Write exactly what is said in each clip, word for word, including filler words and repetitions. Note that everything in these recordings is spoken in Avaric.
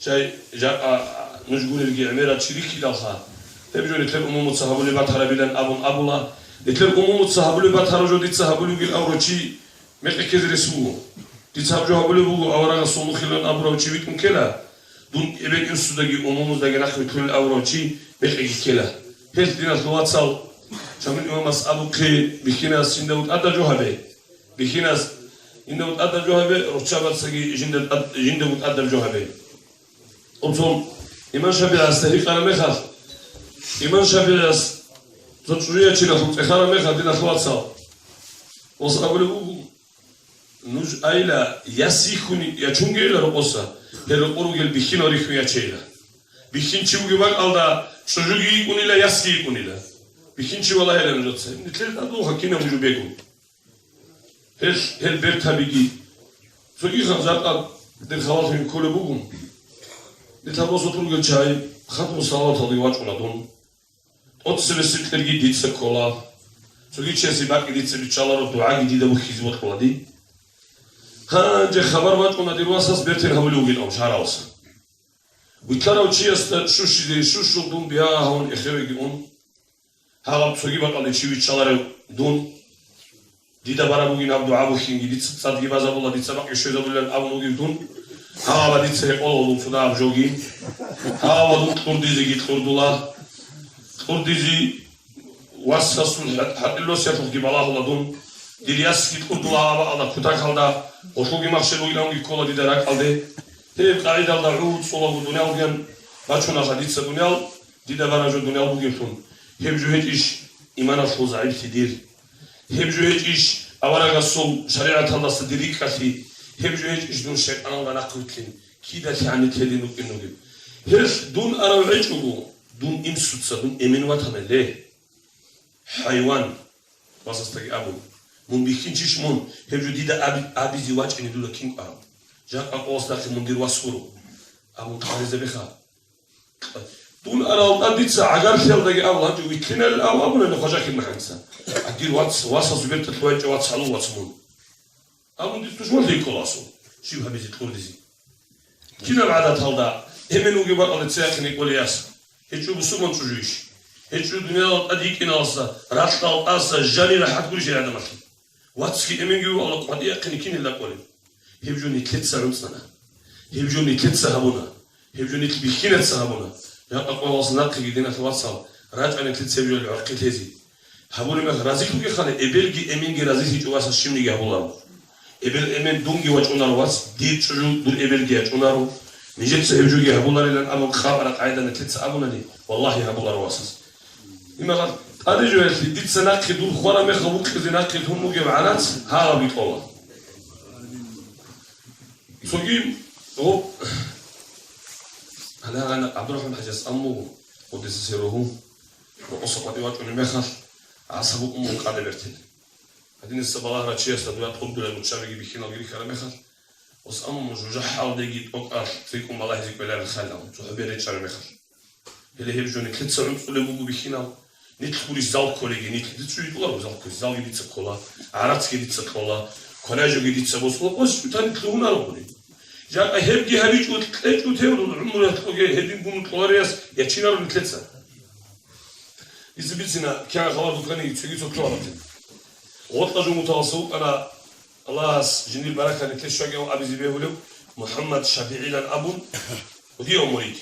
Жай, жакъа нуж гурелги гӀемерал чи рихьидалха, гьеб жо нилъер умумуца гьабулеб батарабилан абун абула. Нилъер умумуца гьабулеб батараб жо дица гьабулеб бугин абурав чи мекъи ккезе рес буго. Дица гьаб жо гьабулеб буго, аварагасул нухилан абурав чи витӀун ккела. Дун эбел-инсудаги умумуздаги нахъ витӀулел абурав чи мекъиги ккела. Гьелъ, диналъул вацал, Шамил имамас абухъе, бихьинас жинда тӀадаб жо гьабе. Бихьинас жинда тӀадаб жо гьабе, руччабацаги жинда тӀад-, жинда тӀадаб жо гьабе. Цо имам ШафигӀасда гьикъараб мехалъ, имам ШафигӀас цо чӀужуячи рахун цӀехараб мехалъ, диналъул вацал, гьес абулеб буго, нуж айила, яс йихьун ячунгейила рокъоса, гьел рокъор ругел бихьинал рихьун ячейила. Бихьинчи вугеб бакӀалда чӀужуги йикӀунила, ясги йикӀунила. Бихьинчи валагьила нужеца. Нилъер тӀадуха кинаб нуж бегун. Гьел, гьел бертабиги. Цоги ханзаркъа дир халалъин кколеб бугун. Дир табосулъ ругел чагӀи хатму салаваталде вачӀуна дун. ТӀоцебесеб кьерги дица ккола. Цоги чиясе бакӀги дица биччаларо, дугӀаги дида бухьизе бокьула ди. Гьанже хабар бачӀуна дир васас бертин гьабулев вугин абун шагьаравасан. Витарав чиясда щущизе, щущул дун бигьа гьавун эхевеги ун. Гьаб цоги бакӀалде чи виччаларев дун. Дида бараб бугин гьаб дугӀа бухьинги, дица цадги базабула, дица бакъги щвезабулилан абун вугев дун. Гьаб дица гьекъолев дун цо дагьаб жоги. Гьаб дун кьурдизеги кьурдула. Кьурдизе васасул хӀа-, хӀатӀилосиялъухъги балагьула дун. Дир ясги кьурдула гьаб бакӀалда кутакалда, гъолъулги махщел вугиланги ккола дида ракӀалде. Гьеб къагӀидалда гӀуцӀулаго дунялгиян бачунаха дица дуниял. Дида бараб жо дуниял бугеблъун, гьеб жо гьечӀищ иманалъул загӀиплъи дир? Гьеб жо гьечӀищ аварагасул шаригӀаталдаса дир рикӀкӀалъи? Гьеб жо гьечӀищ дун шайтӀаналда нахъвилълъин, кидалъи гьаниб лъедин вукӀин вугеб? Гьелъ дун арав гьечӀого, дун инсуца дун эмен ватана ле. ХӀайван, васасдаги абун, мун бихьинчищ мун, гьеб жо дида аби-, абизе вачӀине дуда кин кӀварав? Жакъа къоялъ нахъе мун дир вас гуро, абун къаризабиха. Дун арал тӀад дица гӀагарлъиялдаги абула, гьанже вилълъиналел абу абуна нухъа жахьил махӀанца. А дир вац, васасул берталъ вайчӀа вац гьалу вац мун. Абун дица душманлъи ккола асул, щиб гьабизе кьурдизе. Кинаб гӀадаталда эмен вугеб бакӀалде цеяхъине кӀолей яс? ГьечӀо бусурман чӀужуйищ? ГьечӀо дуниялал тӀад йикӀиналдаса, ракьалдаса жанир рахӀат гурищ гьей гӀадамалъе? Вацги эменги вугевала къватӀияхъине кинел ракӀолеб? Гьеб жо нилъеца гӀуцӀана. Гьеб жо нилъеца гьабуна. Гьеб жо нилъ бихьинаца гьабуна. Жакъа къоялъ нахъеги, диналъул вацал, рачӀа нилъеца гьеб жо гӀорхъи лъезе. Гьабулеб мех разилъуге хъали, эбелги эменги разилъичӀо васас щибниги гьабуларо. Эбел эмен дунги вачӀунаро вац, дир чӀужу дур эбелги ячӀунаро. Нижеца гьеб жоги гьабуларилан абун хабараб къагӀида нилъеца абунани, валлагьи, гьабуларо васас. Имагъад тӀаде жоялъе дица нахъе дур хвараб мехалъ вукъизе нахъе тун бугеб гӀарац гьагъаби кьола. Цоги гъоб гьалагъана ГӀабдурахӀман хӀажияс аммугъ, къуддиса сирругьу, рокъоса къватӀив вачӀунеб мехалъ, гӀасаб букӀун буго къаде бертин. Гьадинаса балагьарав чиясда дуя тӀубдулел нуччабиги бихьиналги рихьараб мехалъ, ос амму жужахӀалдеги тӀокӀалъ цӀикӀкӀун балагьизе кӀвеларел хал, цохӀо бер речӀараб мехалъ. Гьеле гьеб жо нилъеца гӀуцӀулеб буго бихьинал. Нилъ гурищ зал кколеги, нилъ дица чӀужу кьоларо, зал кколеги, залги дица ккола, гӀарацги дица кьола, кваражоги дица босула, ос чӀутани лъугьунаро гури. Жакъа гьебги гьабичӀо, кьечӀо теврул гӀумруялъ кьоге гьедин гун кьоларияс ячинаро нилъеца. Дица бицина, кигӀан хабар духъани цоги цо ккола батин. Гъоркьа жугьуталаса вукӀана Аллагьас жиндир баракат нилъе щвагияв абизе бегьулев МухӀаммад ШафигӀилан абун, кӀудияв мурид.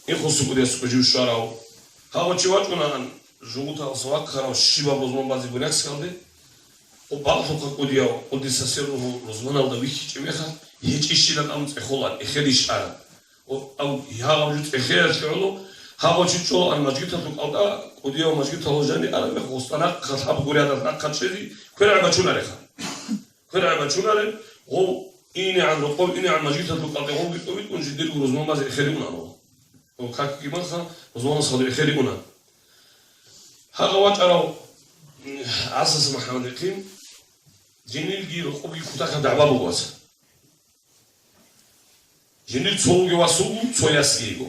Ихусу кӀудияс кӀужив щварав. Гьав чи вачӀунаан, жугьуталаса вахъарав щибаб рузман базе буряксалде. Гъоб бакълъухъа кӀудияв, къуддиса сирругьу, рузманалда вихьичӀеб мехалъ, гьечӀищилан абун цӀехолаан, эхедищ араб. О, ав, гьагъаб жо цӀехеялъе гӀоло, гьагъав чи чӀолаан мажгиталъул кӀалтӀа, кӀудияв мажгиталъул жаниб араб мех, гъостанахъа лъаб гурядал нахъа чӀезе, квергӀа бачунарехъа. КвергӀа бачунареб, гъов инегӀан, рокъов инегӀан мажгиталъул кӀалтӀе гъовги тӀовитӀун жидерго рузман базе эхериунаро. О, какги манха, рузманас хадур эхериуна. Гьагъа вачӀарав, м, ГӀасас МухӀаммад ихъин, жинилги рокъобги кутакаб дагӀба буго вац. Жиндир цо вугев вас вуго, цо ясги йиго.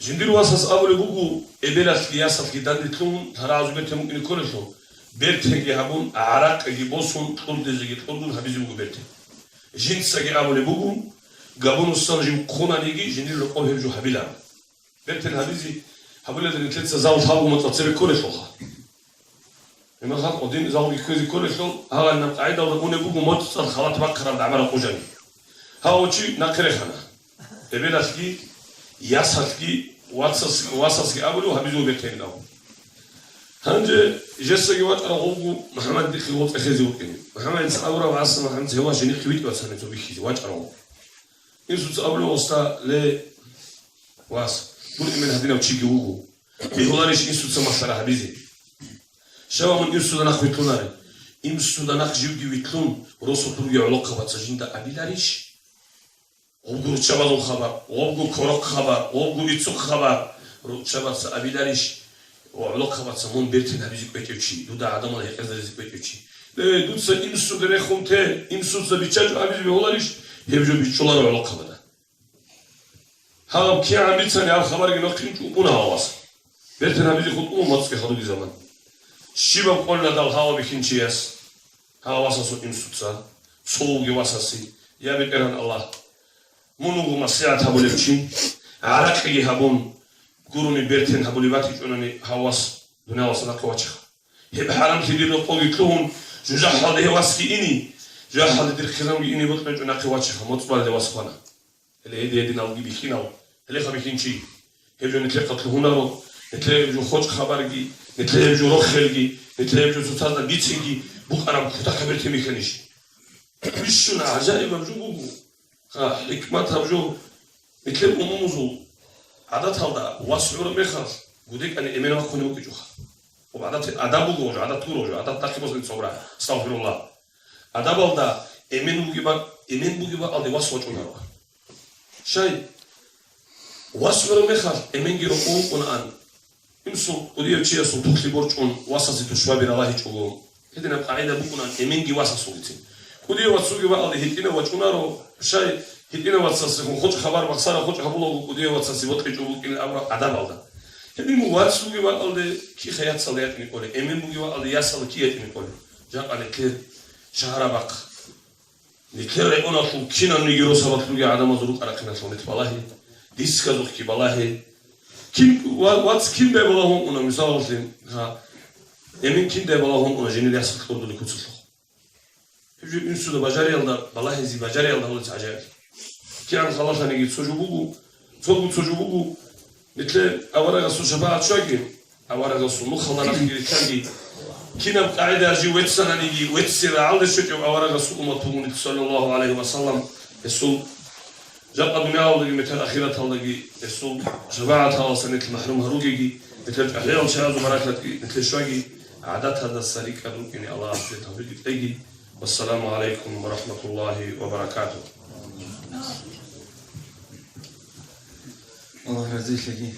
Жиндир васас абулеб буго, эбелалъги ясалъги данделъун, тарагъазул бертен букӀине кколелъул, бертенги гьабун, гӀаракъиги босун, кьурдизеги кьурдун гьабизе буго бертен. Жинцаги абулеб буго, Габунасан жив хъунаниги, жиндир рокъоб гьеб жо гьабиларо. Бертен гьабизе гьабулелда нилъеца зал лъабго моцӀалда цебе кколелъулха. Гьебмехалъ гъодин залги ккезе кколелъул, гьагъанаб къагӀидалда унеб буго моцӀалъ халат бахъараб дагӀба-ракъу жаниб. Гьав чи нахъе рехана. Эбелалъги, ясалъги, вацас-, васасги абулев гьабизе бертенилан. Гьанже жесаги вачӀарав гъовго МухӀаммадихъе гъоцӀа хезе вукӀине. МухӀаммадица абураб гӀасан МухӀаммадица гьев вачине хъивитӀ вацанецо бихьизе вачӀарав гъов. Инсуца абулев гъосда: «Ле, вас, мун эмен гьадинав чиги вуго. Бегьуларищ инсуца малъара гьабизе? Щай ва мун инсуда нахъ вилълъунаре? Инсуда нахъ живги вилълъун, росулъ ругел гӀолохъабаца жинда абиларищ? Гъобго руччабазул хабар, гъобго короха хабар, гъобго иццухъ хабар. Руччабаца абиларищ ва гӀолохъабаца мун бертен гьабизе кӀвечӀев чи, дуда гӀадамал гьекъезаризе кӀвечӀев чи? Ле, дуца инсуда рехун те, инсуца биччачӀо абизе бегьуларищ?» Гьеб жо бичӀчӀуларо гӀолохъабада. Гьаб кигӀан бицани гьаб хабарги нахъе чӀукӀуна гьав вас. Бертен гьабизе хутӀун моцӀги хадуги заман. Щибаб къолладал гьав бихьинчияс гьав васасул инсуца, цо вугев васасе: «Я БетӀергьан Аллагь, мун вуго маслигӀат гьабулев чи, гӀаракьиги гьабун, гурони бертен гьабулев батичӀунани гьав вас дуниялалдаса нахъе вачеха. Гьеб хӀарамлъи дир рокъовги лъугьун, жужахӀалде гьев васги ине, жужахӀалде дир хъизамги ине бокьичӀо нахъе вачеха», моцӀ балде вас хвана. Гьеле гьедин-гьединалги бихьинал, гьелеха бихьинчи. Гьеб жо нилъехъа лъугьунаро, нилъее гьеб жо хочӀ хабарги, нилъее гьеб жо рохелги, нилъее гьеб жо цоцазда бицинги букӀараб кутакаб бертен бихьанищ? Бищун гӀажаибаб жо буго. Ха, хӀикматаб жо. Нилъер умумузул гӀадаталда вас гӀураб мехалъ гудекӀани эмен вахъунев вукӀичӀоха. Гъоб гӀадат, адаб буго, гӀадат гуро, гӀадат нахъе босани цогра, астагъфируллагь. Адабалда эмен бугеб-, эмен бугеб бакӀалде вас вачӀунаро. Щай? Вас гӀураб мехалъ эменги рокъов вукӀунаан. Инсул кӀудияв чиясул тухлъи борчӀун васасе тушбаби ралагьичӀого, гьединаб къагӀида букӀунаан эменги васасулицин. КӀудияв вацги бакӀалде гьитӀинав вачӀунаро, щай, гьитӀинав вацасехун хочӀ хабар бахъараб, хочӀ гьабулаго кӀудияв вацасе бокьичӀого букӀин абураб адабалда. Гьедин вацги бакӀалде кихъа яцалда ятӀине кӀолеб, эмен бугеб бакӀалде ясалда кихъа ятӀине кӀолеб. Жакъа нилъер шагьараб бахъ. Нилъер районалъул кинабниги росабалъулги гӀадамазул рукӀа-рахъиналъул нилъ балагье, дисказухъги балагье. Кин, ва-, вац кин бебалагьун уна, мисалалъе, гьа, эмен кин бебалагьун уна, жинир ясалъ кьурдулеб куцалъухъ. Гьеб жо инсуда бажариялда, балагьизе бажариялда гьалац гӀажаиб. КигӀан халалъаниги цо жо буго, цого цо жо буго, нилъер аварагасул шапагӀат щваги, аварагасул нухалда рахъги рилълъанги, кинаб къагӀида жив веццананиги, вецци рагӀалде щвечӀев аварагасул уммат бугони, саллаллагьу гӀалайгьи ва саллам, гьесул жакъа дуниялалдаги метер ахираталдаги гьесул шапагӀаталдаса нилъ махӀрум гьаругеги, метер чӀахӀиял чагӀазул баракатги нилъе щваги, гӀадатаздаса рикӀкӀад рукӀине Аллагьас тавфикъ кьеги. Вассаламу гӀалайкум ва рахӀматуллагьи ва баракатугь. Аллагь разилъаги.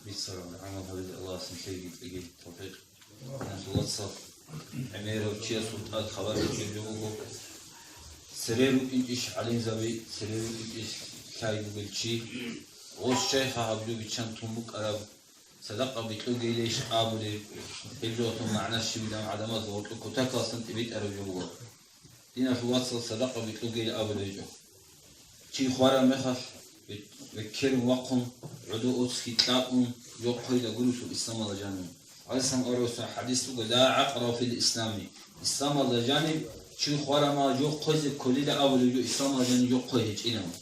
Бицарал гӀамал гьабизе Аллагьас нилъеги кьеги тавфикъ. Вацал, гӀемерав чиясул тӀад хабар бачӀине буго. Цере рукӀинчӀищ гӀалимзаби, цере рукӀинчӀищ лъай бугел чи? Гъос щайха гьаб жо биччан тун букӀараб? Садакъа бикьугейилищ абулеб? Гьеб жоялъул магӀна щибилан гӀадамазда гъоркье кутакалъан тӀибитӀараб жо буго. Диналъул вацал, садакъа бикьугейилан абулеб гьечӀо. Чи хвараб мехалъ, век-, векерун вахъун, гӀодов оцги кьакьун, жо хъвейилан гурелъул исламалда жанив. ГӀалайгьиссалам аварагасул хӀадис буго: «Ла гӀакъра фил ислами». Исламалда жанив чи хвараб мехалъ жо хъвезе кколила абулеб жо, исламалда жанив жо хъвей гьечӀилан.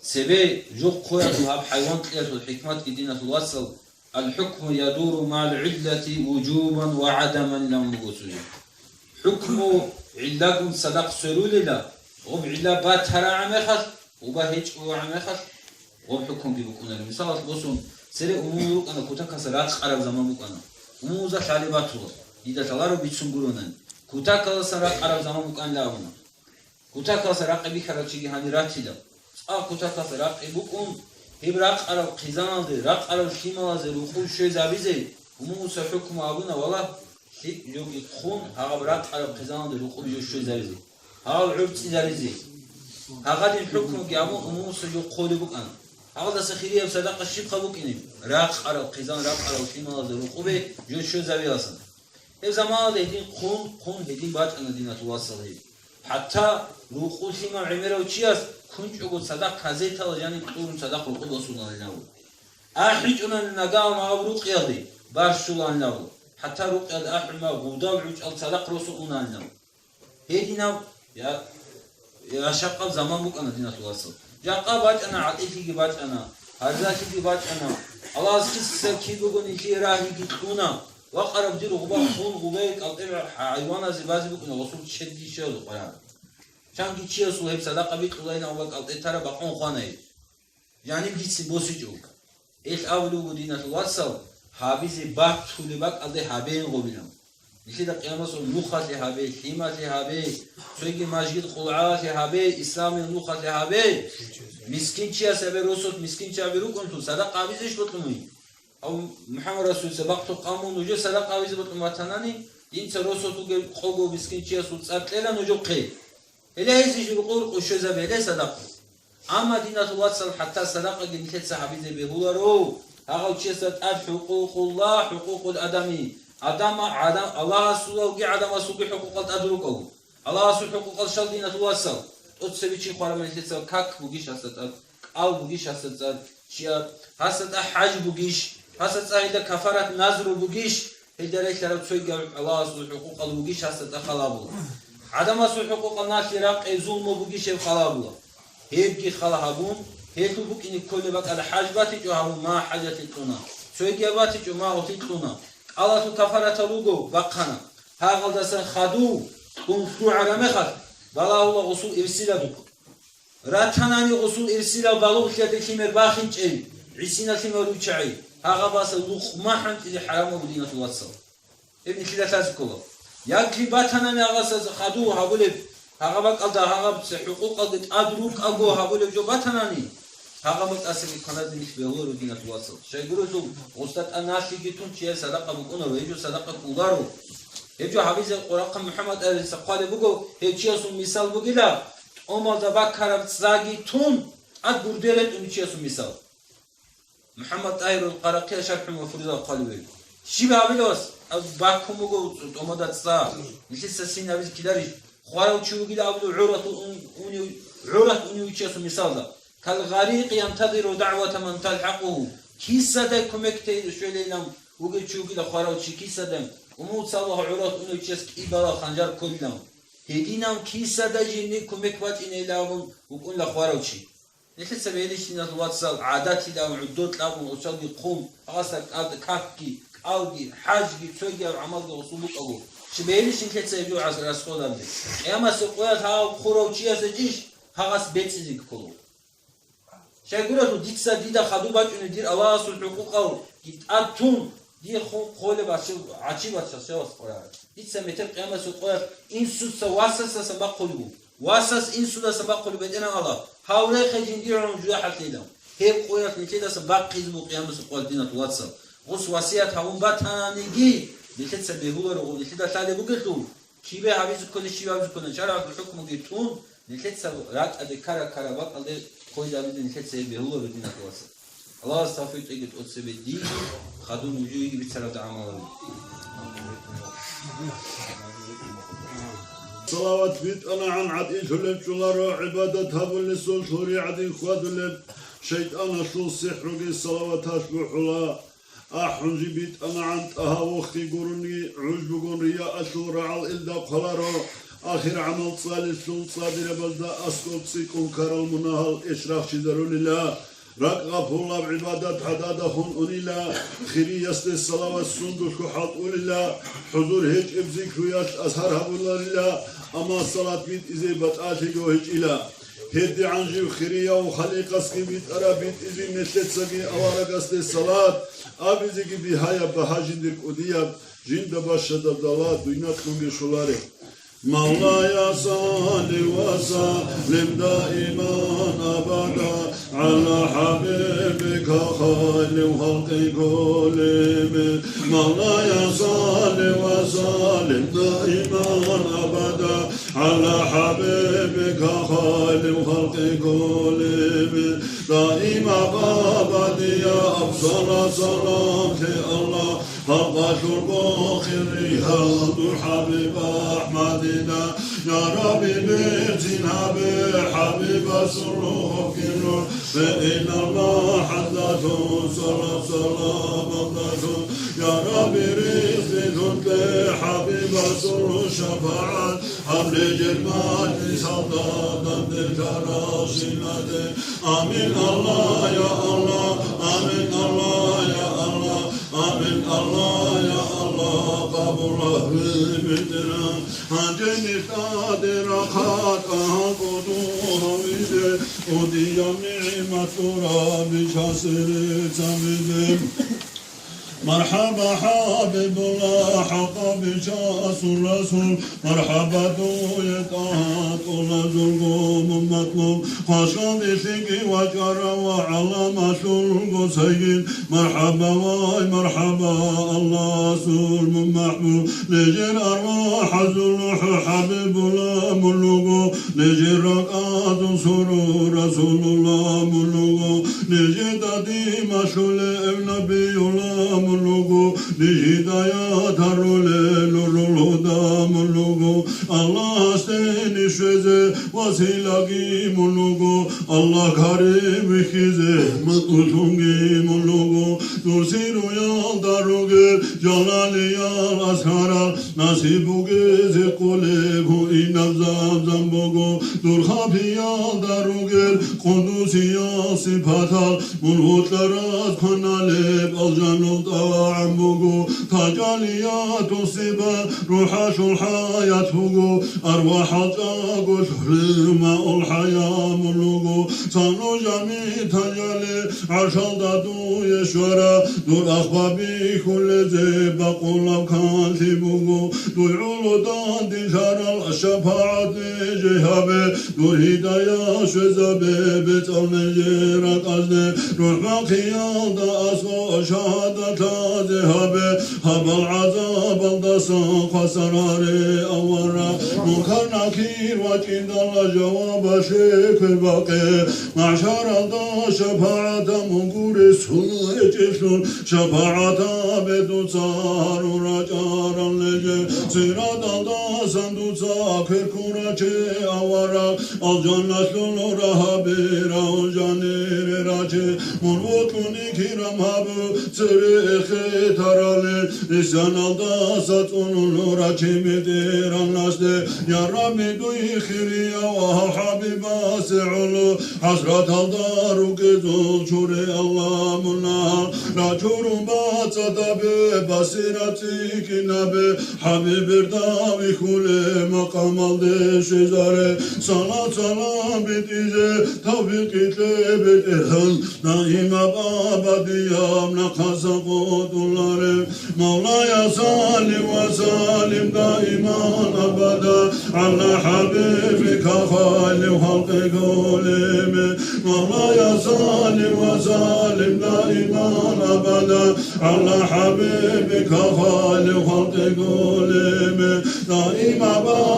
Цебе жо хъвеялъул гьаб хӀайван кьеялъул хӀикматги, диналъул вацал, «Ал-хӀукму ядуру магӀал гӀиллати вужубан ва гӀадаман», – ан буго цо жо. ХӀукму гӀиллагун цадахъ сверулила, гъоб гӀилла батарагӀа мехалъ, уба гьечӀогӀа мехалъ, гъоб хӀукмуги букӀунареб. Мисалалъ босун, цере умумул рукӀана, кутакалъа ракъараб заман букӀана. Умумузда лъалеб батула, дида лъаларо бицун гуронани. Кутакаласан ракъараб заман букӀанила абуна. Кутакалъа ракъи бихьарав чиги гьанир ратила. ЦӀакъ кутакалъа ракъи букӀун, гьеб ракъараб хъизаналде, ракъараб лъималазе рукъуб щвезабизе, умумуса хӀукму абуна, валлагь, лъикӀ жоги хъун, гьаб ракъараб хъизаналде рукъуб жо щвезаризе, гьаб гӀурцӀизаризе. Гьагъадин хӀукмуги абун, умумуса жо хъолеб букӀана. Гьалдаса хирияб садакъа щибха букӀинеб? Ракъараб хъизан, ракъараб лъималазе рукъубе жо щвезабиялсан. Гьеб заманалда гьедин хъун, хъун гьедин бачӀана, диналъул вацал, гьеб. ХӀатта Рукъу лъимал гӀемерав чияс кунчӀого цадахъ казетала жаниб кьурун цадахъ рукъу босунанинаво. АхӀичӀунани нагагьал магьаб рукъиялде барщуланинаво, хӀатта рукъиялда ахӀун магьаб гъудал гӀучӀал цадахъ росун унанинаво. Гьединаб я-, яшакъаб заман букӀана, диналъул вацал. Жакъа бачӀана, гӀатӀилъиги бачӀана, гьарзалъиги бачӀана. Аллагьас хисса кибего нилъее рагьиги кьуна, вакъараб дир гъуба хун гъубай кӀалтӀе гьайваназе базе букӀана гъусул чедги щвезухъараб. Чанги чиясул гьеб садакъа бикьулайин абула кӀалтӀе тараб бакъун хвана гьеб. Жаниб жицин босичӀо. Ил абулев вуго, диналъул вацал, гьабизе батулеб бакӀалде гьабеин гъобилан. Нилъеда къиямасул нухалъе гьабе, лъималъе гьабе, цоги мажгит къулгӀалалъе гьабе, исламил нухалъе гьабе. Мискинчияс гьабе, росулъ мискинчи гьабе рукӀунтун, садакъа гьабизеш бокьун мугьин. Гьав МухӀаммад Расулица бахъулъ къамун нужер садакъа гьабизе бокьун ватанани, инца росулъ вугев къого мискинчиясул цӀар кьела нужехъе. Гьеле гьезие жургъу-рукъу щвезабе, гьеле садакъа. Амма, диналъул вацал, хӀатта садакъаги нилъеца гьабизе бегьуларо, гьагъав чиясда тӀад хӀукъукъулла, хӀукъукъул адами. Адама, гӀадам, Аллагьасулалги гӀадамасулги хӀукъукъал тӀад рукӀаго. Аллагьасул хӀукъукъал щал, диналъул вацал, тӀоцебе чи хвараб нилъеца как бугищ гьасда тӀад, кӀал бугищ гьасда тӀад, чиаб, гьасда тӀад хӀаж бугищ, гьасда тӀад гьелда кафарат назру бугищ, Гьелда релълъараб цоги Аллагьасул хӀукъукъал вугищ гьасда тӀад халабула. ГӀадамасул хӀукъукъал налъи ракъи зулму бугищ гьеб халабула. Гьебги хала гьабун, гьелъул букӀине кколеб бакӀалда хӀаж батичӀо гьабун, ма хӀажалъи кьуна, цоги батичӀо, ма гъулъи кьуна, кӀалалъул кафаратал руго бахъана. Гьагъалдасан хадув кьун лъугӀараб мехалъ, балагьула гъусул ирсилаб. Ратанани гъусул ирсилал балугълъиялде лъимер бахинчӀей, гӀисина лъимал ручагӀи, гьагъабаса лукъма хӀунтӀизе хӀарамаб, диналъул вацал. Гьеб нилъеда лъазе ккола. Яги батанани гьагъаса хадув гьабулеб, гьагъа бакӀалда гьагъаб цо хӀукъукъалде тӀад рукӀаго гьабулеб жо батанани, гьагъаб тӀасаги кваназе нилъ бегьуларо, диналъул вацал. Щайгурелъул гъусда тӀад налъиги тун чияс садакъа букӀунаро, гьеб жо садакъа кколаро. Гьеб жо гьабизе Къурахъан МухӀаммад Арисахъалеб буго, гьев чиясул мисал бугила, тӀомалда бакараб цӀаги тун, тӀад гурде ретӀун чиясул мисал. МухӀаммад ТӀагьирул Къарахъия шархӀун ва фуриза хъвалеб. Щиб гьабилас? Бакун буго тӀомада цӀа. Нилъеца син гьабизе ккеларищ? Хварав чи вугила абулев гӀурат ун-, унев, гӀурат унев чиясул мисалда. Кал гъарикъи янтазиру дагӀвата ман талхӀакъугьу. Кисадай кумекте щвелейилан вугев чи вугила хварав чи, кисадай. Умуца Аллагь гӀурат унев чияс кӀибала ханжар кколилан. Гьединав кисадай жиндир кумек бачӀинейилан абун вукӀунила хварав чи. Нилъеца белищинал вацал гӀадатилан гӀуддо кьабун, гъусалги хъун, гьасда кӀалда какги, кӀалги, хӀажги, цоги гьаб гӀамалги гъусул букӀаго, чи белищ нилъеца гьеб жо гӀаз-, расходабли? Къиямасеб къоялъ гьав хъурав чиясда жиш гьагъас бецӀизе кколо. Щайгурелъул дица дида хадуб бачӀунеб дир Аллагьасул хӀукъукъалги тӀад тун, дие ху-, холеб гьачи-, гьачи бачча севас къорараб. Дица метер къиямасеб къоялъ инсуца васасдасан бахъулеб буго. Васас инсудасан бахъулеб, БетӀергьан Аллагь, гьав рехе жиндир гӀумру жуяхӀалъейилан. Гьеб къоялъ нилъедасан бахъизе буго къиямасеб къоялъ, диналъул вацал. Гъус васият гьабун батаниги, нилъеца бегьуларо, нилъеда лъалеб бугелъул, кибе гьабизе кколеб, щиб гьабизе кколеб, шаргӀалъул хӀукмуги тун, нилъеца ракӀалде ккара-ккара бакӀалде хъвезабизе нилъеца гьеб бегьуларо, диналъул вацал. Аллагьас тавфикъ кьеги тӀоцебе дин хадуб нужее бицарабда гӀамал гьабе. Салават битӀанагӀан гӀатӀилъулеб чӀоларо, гӀибадат гьабулесул лъури гӀадин хьвадулеб, шайтӀаналъул сихӀруги салаваталъ бухӀула. АхӀунжи битӀанагӀан тӀагьавухъги гурони, гӀуж бугун рияалъул рагӀал илда хъваларо, ахир гӀамал цӀалелъул цӀадирабазда аскӀоб цӀикӀкӀун ккарал мунагьал эш рахчизарулила. РакӀ гъапулаб гӀибадат гӀадада хун унила, хириясде салават сундулъго хӀалтӀулила, хӀузур гьечӀеб зикруялъ азгьар гьабуларила, амма салат битӀизе батӀалъиго гьечӀила. ГьедигӀан жив хирияв халикъасги битӀараб битӀизе нилъецаги аварагасде салат абизеги бигьаяб багьа жиндир кӀудияб, жинда бащадаб дала дуйнакьунги щолареб. مولاي صل وسلم دائما أبدا على حبيبك خير الخلق كلهم. مولاي صل وسلم دائما أبدا على حبيبك خير الخلق كلهم. دائما أبدا يا أفضل صلاة الله Гьабалъулго хириял дур ХӀабиб АхӀмадида, я Рабби, берцин гьабе ХӀабибасул гьукъинру, бегьинал махӀаббаталъун, салат-саламалдалъун, я Рабби, ризкъилъун кье ХӀабибасул шапагӀат, гьаб нижер мажлисалда данделъарал шиназе. Амин, Аллагь, я Аллагь, амин, Аллагь, я Аллагь, амин, Аллагь, я Аллагь, къабул гьабе, бетӀергьан. Гьанже нилъ тӀаде рахъа тӀагьал кӀодо гьавизе, кӀудияб нигӀмат лъура бичасире цабизе. МархӀаба, ХӀабибуллагь, хӀакъаб бичасул Расул, мархӀаба дуе, ТӀагьа тӀолазулго мун матлуб, хвасалдилъиги вачӀарав ва гӀаламалъулго сайин, мархӀаба вай, мархӀаба, Аллагьасул мун махӀбуб, нижер арвахӀазул рухӀ ХӀабибуллагь мун вуго, нижер ракӀазул сурур Расулуллагь мун вуго, нижеда дималъулев Набиюллагь мун вуго, ниж гьидаят гьарулел Нурул Гьуда мун вуго, Аллагьасде ниж щвезе василаги мун вуго, Аллагь карим вихьизе мацӀулъунги мун вуго, дур сируялда ругел жалалиял азкарал насиб бугезе кколеб гьуинаб замзам буго, дур хапиялда ругел къудусиял сипатал мун вокьарас кваналеб алжанал тӀагӀам буго, тажалиятул сипат рухӀалъул хӀаят буго, арвахӀал чӀаголъулел маул хӀаямул руго, цану жами тажали гӀаршалда дуе щвара, дур ахбаби хьулезе бакъулаб канлъи буго, дур гӀолодан дилъарал шапагӀат нижее гьабе, дур гьидаят щвезабе бецӀал нижер ракӀазде, рухӀ бахъиялда аскӀоб шагьадат лъазе гьабе, гьабал гӀазабалдасан хвасар гьаре, авараг, Мункар-Накир вачӀиндала жавабалъе квербакъе, МахӀшаралда шапагӀат гьабун гуре, сунечӀелъул шапагӀат гьабе дуца гьарун рачӀарал нижее. Сираталдасан дуца кверкун раче, авараг, алжаналъул рагьаби рагьун жанире раче. Мун вокьуни кирам гьабу цере эхетарали, гӀисяналдаса цӀунул рачи бетӀергьанасде. Я Рабби, дуй хирияв гьав ХӀабибасе гӀоло, хӀасраталда рукӀезул чуре Аллагь мунагьал рачурун бацӀцӀадабе басират цӀикӀкӀинабе, ХӀабиб берда вихьулеб макъамалде щвезаре, салат-салам битӀизе тавфикъ кье бетӀергьан, даимаб абадияб нахъаса къотӀуларе. مولاي صل وسلم دائما أبدا على حبيبك خير خلق كلهم. مولاي صل وسلم دائما أبدا على حبيبك خير خلق كلهم. دائما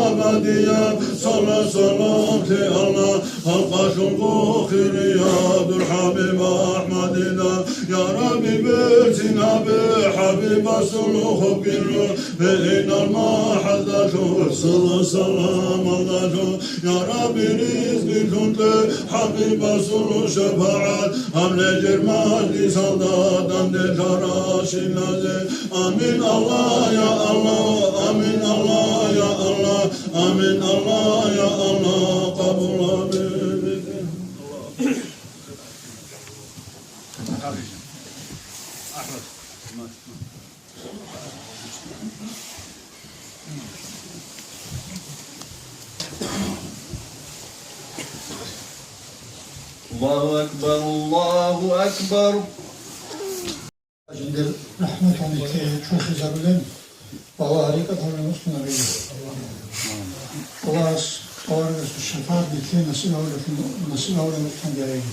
أبدا صلى صلاتي على халкъалъулго хирияв дур ХӀабиб АхӀмадида. Я Рабби, берцин гьабе ХӀабибасул хӀукму, бегьинал махӀалдалъун, салат-саламалдалъун. Я Рабби, ризкъилъун кье ХӀабибасул шапагӀат, гьаб нижер мажлисалда данделъарал шиназе. Амин, Аллагь, я Аллагь, амин, Аллагь, я Аллагь. Амин, Аллагь, я Аллагь, къабул гьабе. الله أكبر، الله أكبر. Жиндир рахӀматалъ нилъее чурхизарулел, Аллагь рикӀкӀад гьавураб мусулманрин. Аллагьас аварагасул шапагӀат нилъее насиб гьавураб, насиб гьавураб мусулманрин.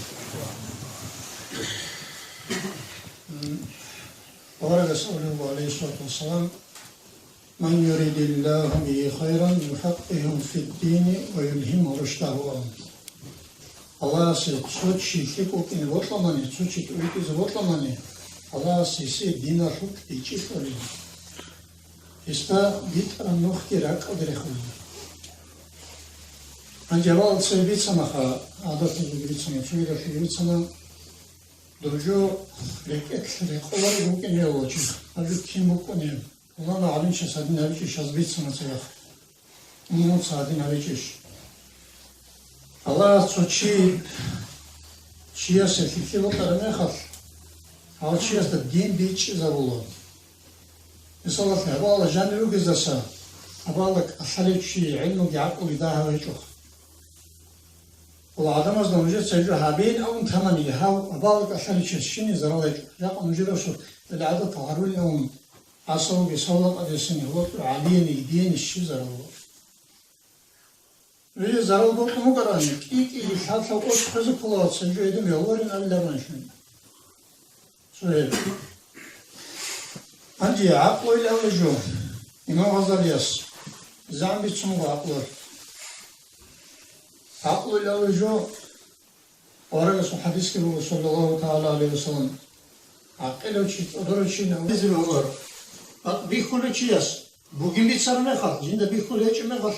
Аварагас абулеб буго, гӀалайгьи ссалату вассалам: من يرد الله به خيرا يفقهه في الدين ويلهمه رشده. Аллагьасе цо чи лъикӀ вукӀине бокьанани, цо чи тӀибитӀизе бокьанани, Аллагьас гьесие диналъулъ бичӀчӀи кьолин. Гьесда битӀараб нухги ракӀалде рехулин. Гьанже гьабал цебе бицанаха, гӀадаталъуги бицана, цогидалъуги бицана, дов жо рекӀелъ рекъоларев вукӀине вачӀа, гьаб жо кин букӀунеб? Пуланав гӀалимчияс гьадин гьабичӀищ, щас бицана цадахъ. Мунца гьадин гьабичӀищ? Аллагьас цо чи, чиясе лъикӀлъи букӀараб мехалъ, гьав чиясда дин бичӀчӀизабула. Мисалалъе, гьабала жанир ругездаса, гьабала кӀалъалев чи гӀелмуги гӀакълуги дагьав гьечӀоха. Ва гӀадамазда нужеца гьеб жо гьабейин абун тамани, гьав гьабала кӀалъалев чияс щиниги зарал гьечӀо. Жакъа нужер росулъ гӀадатал гьарулин абун, гӀасавги савлакъадесани гьоркьор гӀалияниги дияни щиб зарал буго? Нужее зарал бокьун бугони, кӀи-кӀиги лъалъа кӀочӀ хвезе ккола, цо жо гьедин гьаварин абиларан щун. Цо гьеб. Гьанже гӀакълуйилан жо, Имам Гъазалияс, загӀан бицун буго гӀакълу. ГӀакълуйилан жо, аварагасул хадисги буго, саллаллагьу тагӀала гӀалайгьи ва саллам, гӀакъилав чи, цӀодорав чи, гьавизе бегьуларо. Бихьулев чияс бугин бицараб мехалъ, жинда бихьулеб гьечӀеб мехалъ,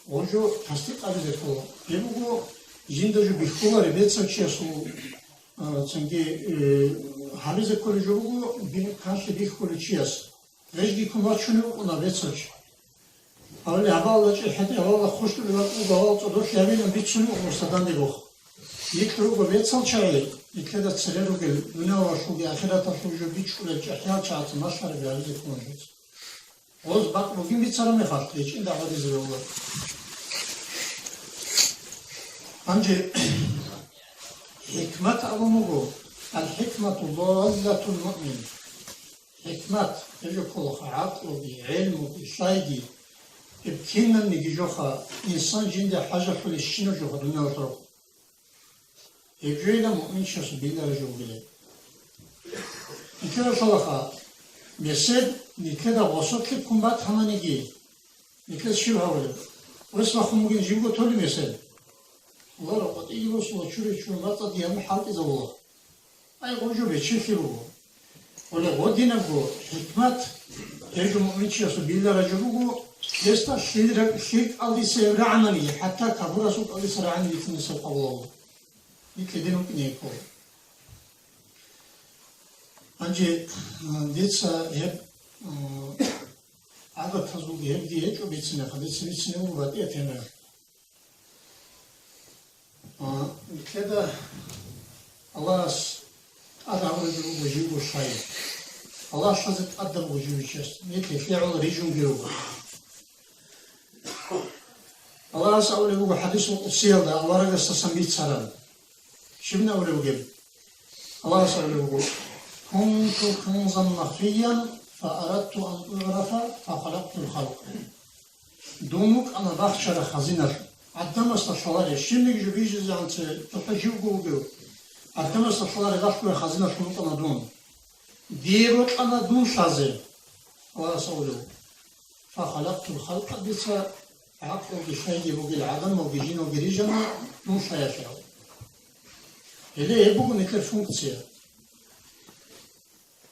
гьеб жо тасдикъ гьабизе ккола. Гьеб буго жинда жо бихьулареб бецав чиясул, а, цинги, э, гьабизе кколеб жо буго, бин-, канлъи бихьулев чияс. Гьежги ккун вачунев вукӀуна бецав чи. Гьавли гьабала чӀехӀеде, гьавала хущтӀулеб бакӀ буго, гьавал цӀодорлъи гьабилан бицунев вукӀуна данде бохъ. Нилъ руго бецал чагӀи, нилъеда цере ругел, дуниялалъулги ахираталъул жо бичӀчӀулел чӀехӀиял чагӀаца малъараб гьабизе ккун жо. Гъоз бакъ бугин бицараб мехалъ, гьечӀин дагӀбадизе бегьула. Гьанже хӀикмат абун буго, аль-хӀикмату даллатул муъмин. ХӀикмат, гьеб жо кколаха гӀакълуги, гӀелмуги, лъайги, гьеб кинабниги жоха, инсан жинде хӀажалъулебщинаб жоха дуниялалъул. Гьеб жойила муъминчиясул билараб жо бугилан. Нилъеда лъалаха, месед, нилъеда гъосулъе ккун батаниги, нилъеца щиб гьабулеб? Гъос бахун бугин жибго толи месед. Аллагьас къватӀире босула, чуре-чуре бацӀцӀадги гьабун хӀалтӀизабула. Ай, гъоб жо бечелъи буго. Гъоле гъодинабго хӀикмат, гьеб жо муъминчиясул билараб жо буго, гьесда лъил-, лъил кӀалдиса гьеб рагӀананиги, хӀатта капурасул кӀалдиса рагӀананиги лъица гьеб къабул гьабула. Нилъ гьедин вукӀине ккола. Гьанже, а, дица гьеб, а, гӀадатазулги гьебги гьечӀо бицина, дица бицине буго батӀияб тема. А, нилъеда Аллагьас тӀад гьабулеб буго живго лъай. Аллагь лъазе тӀадаб буго живго чияс. Нилъ гьелъие гӀоло рижунги руго. Аллагьас абулеб буго хӀадисул къудсиялда, аварагасдасан бицараб. Щиб абулеб бугеб? Аллагьас абулеб буго: «Кунту канзан махфиян, фа арадту ан угӀрафа, фа халакътул халкъ». Дун вукӀана бахчараб хазиналъ. ГӀадамасда лъалареб, щибниги жо бижизегӀан цо, цохӀо живго вугев. ГӀадамасда лъалареб бахчараб хазиналъун вукӀана дун. Дие бокьана дун лъазе. Аллагьас абулеб: «Фа халакътул халкъа», дица гӀакълуги лъайги бугел гӀадамалги жиналги рижана дун лъаялъе. Гьеле гьеб буго нилъер функция.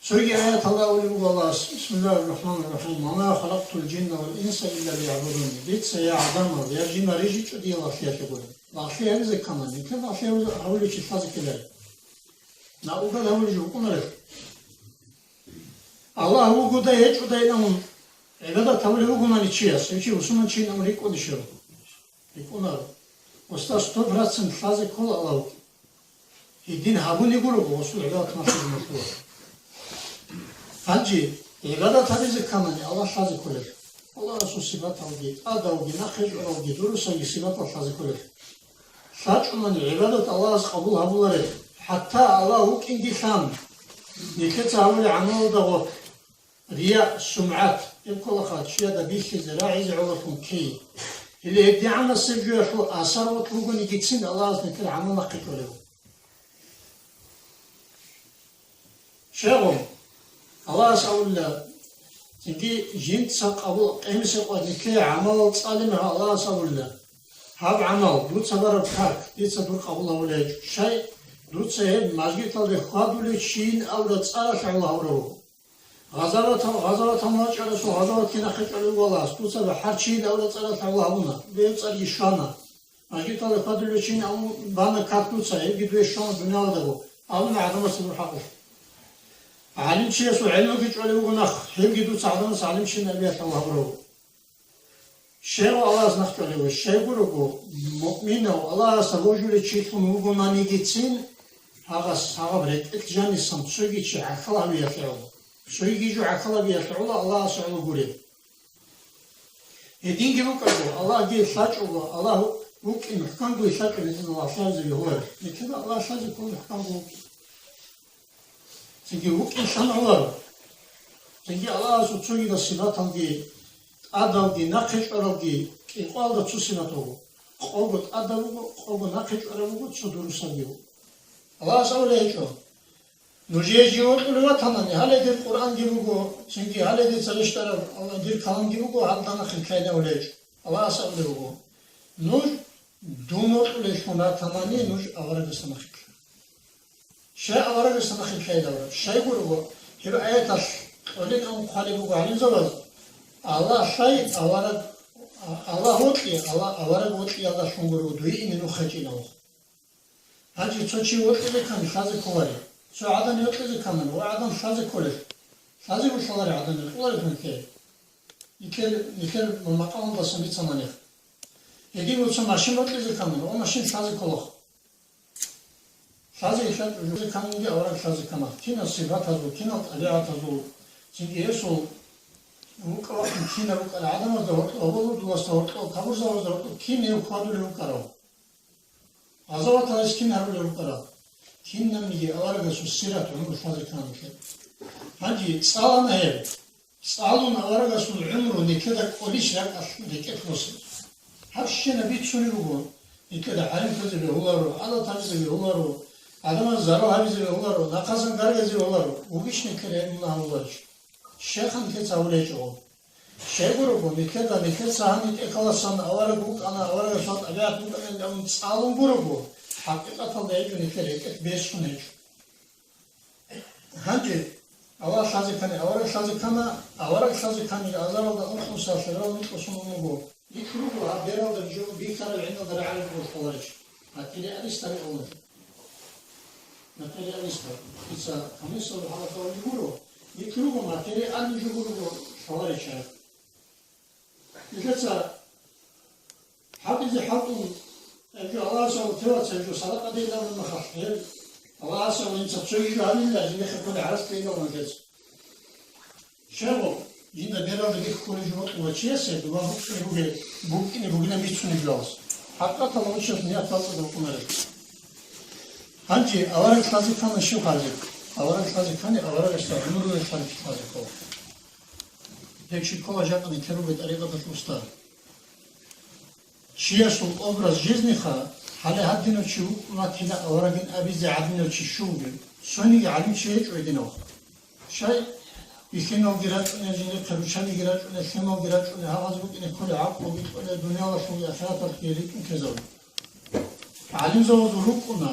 Цоги аяталда абулеб буго Аллагьас, бисмиллагьир рахӀманир рахӀим: «Ва ма халакътул жинна вал инса илля лиягӀбудун». Дица я гӀадамал, я жинал рижичӀо дие лагълъиялъе гуреб. Лагълъи гьабизе ккани, нилъер лагълъи гьабулев чи лъазе ккелареб? Наукал гьабулев чи вукӀунареб? Аллагь вугодай, гьечӀодайилан гӀибадат гьабулев вугонани чияс, гьев чи мусулманчийин абун рикӀкӀунищ гьев? РикӀкӀунаро. Гъосда сто процент лъазе ккола Аллагь вукӀин. Гьедин гьабуни гуро гъосул гӀибадат малъизе малъула. Гьанже гӀибадат гьабизе ккани Аллагь лъазе кколел. Аллагьасул сипаталги, тӀадалги, нахъе чӀвалалги, дурусанги сипатал лъазе кколел. ЛъачӀунани гӀибадат Аллагьас къабул гьабуларел, хӀатта Аллагь вукӀинги лъан, нилъеца гьабулел гӀамалалда гъо-, рия, сумгӀат, гьеб кколаха чияда бихьизе, рагӀизе гӀололъун ккей. Гьеле гьеб дигӀанасеб жоялъул асар гъорлъ бугонигицин Аллагьас нилъер гӀамал нахъе кьолеб. Щайгун, Аллагьас абула, цинги жинца къабул, къемисеб къо нилъее гӀамалал цӀалеб мехалъ Аллагьас абула: «Гьаб гӀамал, дуца бараб как, дица дур къабул гьабулеб гьечӀо. Щай? Дуца гьеб мажгиталде хьвадулев чийин авра цӀаралъ гӀоло гьавурав. Гъазаватал, гъазаватал вачӀарасул гъазаватги нахъе чӀвалев валас, дуца гьар чийин авра цӀаралъ гӀоло гьабуна, дуе цӀарги щвана. Мажгиталде хьвадулев чийин абун бана карт дуца, гьебги дуе щвана дуниялалдаго, абуна гӀадамаца дурхъахъе. ГӀалимчиясул гӀелмуги чӀвалев вуго нахъ, гьебги дуца гӀадамаца гӀалимчиян абиялъ гӀоло гьавурав. Щайгу Аллагьас нахъ чӀвалев, щайгурого, муъминав Аллагьасда божулев чилъун вугонанигицин, гьагъас гьагъаб рекӀелъ жанисан цоги чи гӀахьал гьавиялъе гӀоло, цоги жо гӀахьал гьавиялъе гӀоло Аллагьасе гӀоло гуреб. Гьединги букӀаго, Аллагьги лъачӀого, Аллагь вукӀин мухӀканго лъачӀого гьединал Аллагь лъазе бегьуларо. Нилъеда Аллагь лъазе ккола мухӀканго вукӀин. Цинги вукӀин лъан гӀоларо. Цинги Аллагьасул цогидал сипаталги, тӀадалги, нахъе чӀваралги, кӀикъоялда цо сипат буго. Къого тӀадаб буго, къого нахъе чӀвараб буго, цо дурусабги буго. Аллагьас абулеб гьечӀо: «Нужее жив вокьулев ватанани, гьале дир Къуръанги буго, цинги гьале дица рещтӀараб Аллагь дир каламги буго, гьалда нахъе ккейин», абулеб гьечӀо. Аллагьас абулеб буго: «Нуж дун вокьулевлъун ратанани, нуж аварагасда нахъе ккела». Щай аварагасда нахъе ккейилавра? Щайгурого, гьеб аяталъ кьолин абун хъвалеб буго гӀалимзабаз: «Аллагь лъай, авараг, Аллагь вокьи, Аллагь, авараг вокьиялдалъун гурого дуе ине нух гьечӀин», абун. Гьанже цо чи вокьизе ккани лъазе кколареб, цо гӀадан вокьизе ккани ва гӀадан лъазе кколеб, лъазе гурхӀалареб гӀадан вокьулареб хӀунтӀе. Нилъер, нилъер макъамалдасан бицана нехъ. Гьедин цо машин вокьизе ккани ва машин лъазе кколаха. Лъазе лъачӀого канги авараг лъазе ккана. Кинал сипатазул, кинал тӀабигӀатазул, цинги гьесул вукӀа-вахъин кинаб букӀараб гӀадамазда гьоркьоб, гьоболдуласда гьоркьоб, кабурзабазда гьоркьоб кин гьев хьвадулев вукӀарав? Гъазаваталъ гьес кин гьарулев вукӀарав? Кинабниги аварагасул сират гӀумру лъазе ккана нилъер. Гьанже цӀалана гьеб. ЦӀалун аварагасул гӀумру нилъеда кӀолищ ракӀалъ рекӀелъ босизе. Гьаб щинаб бицунеб буго, нилъеда хӀарим ккезе бегьуларо, гӀадат гьабизе бегьуларо, гӀадамаз зару гьабизе бегьуларо, нахъасан гаргазе бегьуларо, вугищ нилъер гьеб мунагь гьабуларищ? Щайха нилъеца гьабулеб гьечӀого? Щайгурого, нилъеда, нилъеца гьаниб тӀехьаласан авараг вукӀана, аварагасул тӀабигӀат букӀанилан абун цӀалун гурого, хӀакъикъаталда гьечӀо нилъер рекӀелъ бесун гьечӀо. Гьанже Аллагь лъазе ккани, авараг лъазе ккана, авараг лъазе ккани азаралда ункънусиялъе рал нутӀлъун ун вуго. Нилъ руго гьаб бералда жо бихьараб гӀиналда рагӀараб гурхӀуларищ? Материалистари гьавуна. Материалистар. Дица камисал гьалаталги гуро. Нилъ руго материальный жо гуро лъаларищ гьаб. Нилъеца хӀалтӀизе хӀалтӀун, гьеб жо Аллагьасул теваца гьеб жо садакъаде иларун махалъ, гьеб Аллагьасул инца цоги жо гьабила, жиндихъе кколеб гӀарацги иларун нилъеца. Щайгу, жинда бералда бихьулеб жо бокьулев чиясе дуба букӀине бугеб, букӀине бугилан бицунеб жоялъ. ХӀакъикъаталда гьев чияс ният бацӀцӀадаб букӀунареб. Гьанже авараг лъазе ккани щиб хъвалеб? Авараг лъазе ккани аварагасда гӀумру лъазе ккола. Гьеб щиб ккола жакъа нилъер ругел тӀарикъаталъ устар. Чиясул образ жизниха, гьале гьадинав чи вукӀун ватила аварагин абизе гьадинав чи щивги, цониги гӀалимчи гьечӀо гьединав. Щай, бихьиналги рачӀунел жиндихъе, руччабиги рачӀунел, лъималги рачӀунел, гьабаз букӀине кколел гӀакълуги кьолел, дуниялалъулги ахираталъулги рикӀкӀун ккезабун. ГӀалимзабазул рукӀуна.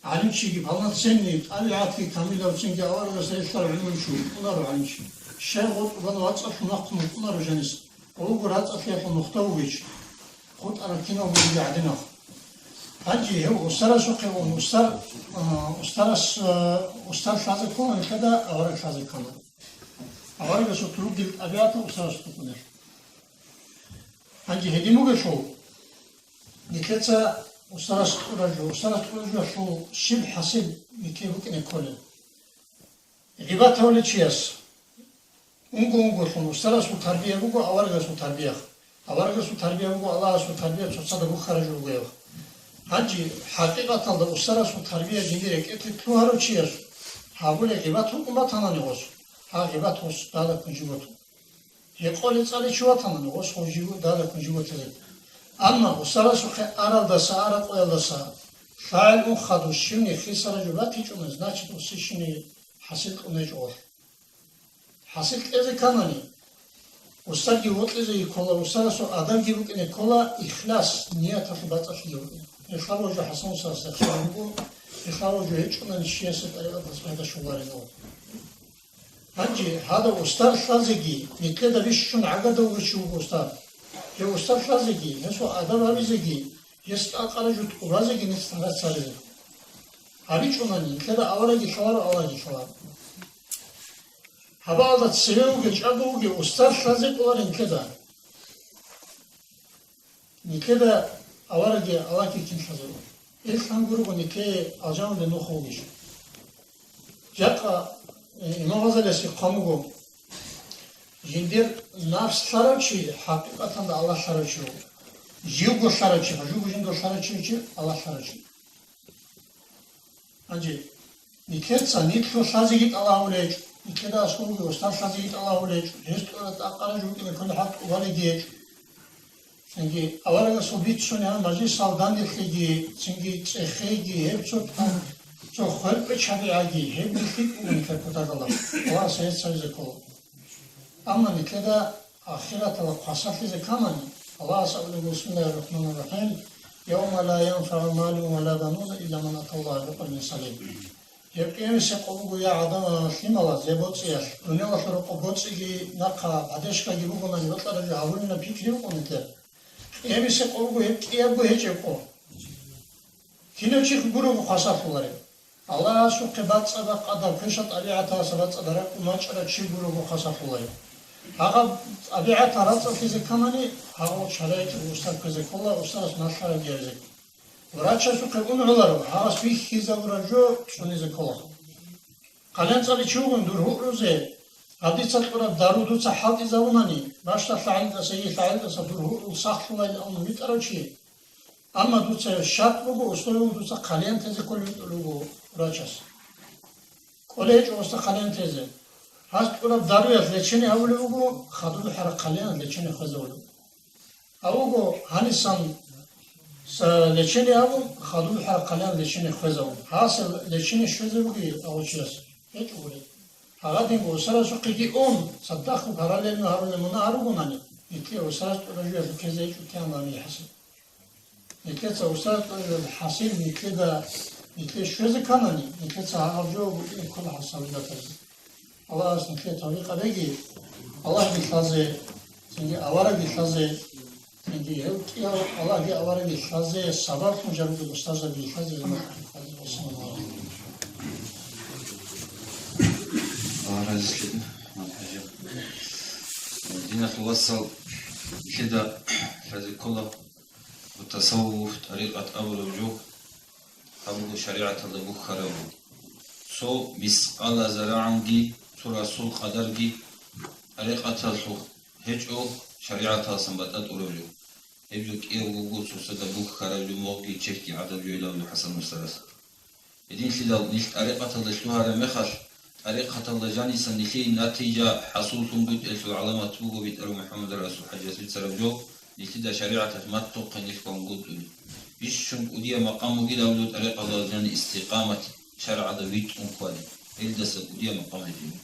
ГӀалимчиги полноценный, тӀабигӀатги камилав, цинги аварагас релълъарав гӀумру чи вукӀунаро гӀалимчи. Щай гъоркь бан вацӀцӀалъун вахъун вукӀунаро жанис, гъолго рацӀцӀалъиялъул нухда вугич, хутӀарал киналго бугеб гӀадинаб. Гьанже гьев устарасухъе ун, устар, а, устарас, а, устар лъазе ккола нилъеда авараг лъазе ккана. Аварагасул ругел тӀабигӀатал устарасухъе кколел. Гьанже гьедин бугелъул, нилъеца устарас кьураб жо, устарас кьураб жоялъул щиб хӀасил нилъее букӀине кколеб? Гъибат гьабулев чияс унго-унголъун устарасул тарбия буго аварагасул тарбия. Аварагасул тарбия буго Аллагьасул тарбия, цоцазда бухьараб жо буго гьеб. Гьанже хӀакъикъаталда устарасул тарбия жиндир рекӀелъе лъугьарав чияс гьабулеб гъибат букӀун батанани гъос, гьаб гъибат гъос далда ккун жибго. Гьекъолеб цӀаличи ватанани, гъос гъов жив дада ккун жив ватилеб. Амма устарасухъе аралдаса, ара къоялдаса лъагӀел ун хадур щивни хисараб жо батичӀони, значит, устарщинаб хӀасил кьун гьечӀо гъолъ. ХӀасил кьезе кканани, устарги вокьизе ккола, устарасул адабги букӀине ккола, ихлас, нияталъул бацӀцӀалъизе букӀине. Гьеб хабар жо ХӀасан устарасда хъван буго, Ихалужу гьечӀунани чиясе тӀарикъаталъ пайда щоларин. Гьанже гьадав устар лъазеги, нилъеда бищун гӀагадав чи вуго устар. Гьев устар лъазеги, гьесул адаб гьабизеги, гьес тӀакъараб жо тӀубазеги нилъ гьарацаризе. ГьабичӀунани, нилъеда авараги лъаларо, Аллагьги лъаларо. Гьабаалда цеве вугев, чӀаго вугев устар лъазе кӀоларин нилъеда. Нилъеда авараги Аллагьги кин лъазаро. Ил лъан гурого нилъее алжаналде нух вугищ. Жакъа, э, Имам Гъазалиясги хъван буго, жиндир нафс лъарав чи хӀакъикъаталда Аллагь лъарав чи вуго. Живго лъарав чи, жуго жиндир лъарав чи чи Аллагь лъарав чи. Гьанже нилъеца нилъго лъазеги тӀалаб гьабулеб гьечӀо, нилъеда аскӀовги устар лъазеги тӀалаб гьабулеб гьечӀо, гьес тӀура тӀакъараб жо букӀине кколеб хӀакъ тӀубалебги гьечӀо. Цинги аварагасул бицунеб мажлисал данделъиги, цинги цӀехейги, гьеб цо, цо хвел-печал гьабиги, гьеб нилъ кӀугун нилъер кутакалда, Аллагьас гьеб цевезе ккола. Амма нилъеда ахираталда хвасарлъизе ккани, Аллагьас абулеб: «Бисмиллагьир рахӀманир рахӀим, явма ла янфагӀу малун ва ла бануна илла ман аталлагьа бикъалбин салим». Гьеб къиямасеб къо буго, я гӀадамал, лъималаз, гьеб боцӀиялъ, дуниялалъул рокъоб боцӀиги нахъа бадешкаги бугони, бокьараб жо гьабулин абун пикри букӀуна нилъер. Къиямасеб къо буго гьеб кӀиябго гьечӀеб къо. Кинав чи гурого хвасарлъуларев? Аллагьасухъе бацӀцӀадаб къадар, квешаб тӀабигӀаталдаса бацӀцӀадаб ракӀ мачӀарав чи гурого хвасарлъуларев? Гьагъаб тӀабигӀатал рацӀцӀалъизе ккани, гьагъав чарайчӀого устар ккезе ккола, устарас малъарабги гьабизе ккола. Врачасухъе ун гӀоларо, гьагъас бихьизабураб жо цӀунизе ккола. Хъален цӀаличи вугин дур гьурузе, гьаб дица кьураб дару дуца хӀалтӀизабунани, бащдалъа гӀелдаса, йилъа гӀелдаса дур гьурул сахлъулайилан витӀарав чи. Амма дуца шарт буго, условие буго дуца хъалиян тезе кколев витӀулев вуго врачас. КӀолей гьечӀо гьесда хъалиян тезе. Гьас кьураб даруялъ лечение гьабулеб буго, хадуб хӀара хъалиян лечение хвезабулеб. Гьавуго гьанисан с-, лечение гьабун, хадуб хӀара хъалиян лечение хвезабун. Гьаса лечение щвезе бугей гьав чияс? ГьечӀо гури. Гьагъадинго усарасухъеги ун, цадахъ параллельно гьарулел мунагь гьаругонани, нилъее усарас тӀура жуялъул ккезе гьечӀо кигӀан гьаниб хӀасил. Нилъеца усарас тӀура жуялъул хӀасил, нилъеда, нилъее щвезе кканани, нилъеца гьагъаб жо букӀине ккола гьаб сабилатазе. Аллагьас нилъее тавфикъ гьабеги, Аллагьги лъазе, цинги авараги лъазе, цинги гьев кӀияв Аллагьги авараги лъазе сабаблъун жаниб устарзабиги лъазе, заман лъазе. Вассаламу гӀалайкум. Аллагь разилъеда, Аллагь хӀажа. Диналъул васал, нилъеда лъазе ккола тасаввуф, тӀарикъат абураб жо. Гьаб буго шаригӀаталда бухьараб. Цо мискъала зарагӀанги, цо расул къадарги тӀарикъаталъухъ гьечӀо шаригӀаталдасан батӀа тӀураб жо. Гьеб жо кӀиябго буго цоцазда бухьараб жо, мугъги чехьги гӀадаб жо илан абулеб ХӀасан устарас. Гьединлъидал нилъ тӀарикъаталда лъугьараб мехалъ, тӀарикъаталда жанисан нилъее натижа хӀасуллъун бутӀиялъул гӀаламат буго битӀарав МухӀаммад Расул ХӀажияс бицараб жо, нилъеда шаригӀаталъ маттухъе нилъ кварунгутӀули. Бищун кӀудияб макъам бугилан абулеб тӀарикъаталда жани истикъамат, шаргӀалда витӀун хьвади. Гьелдаса кӀудияб макъам гьечӀеб.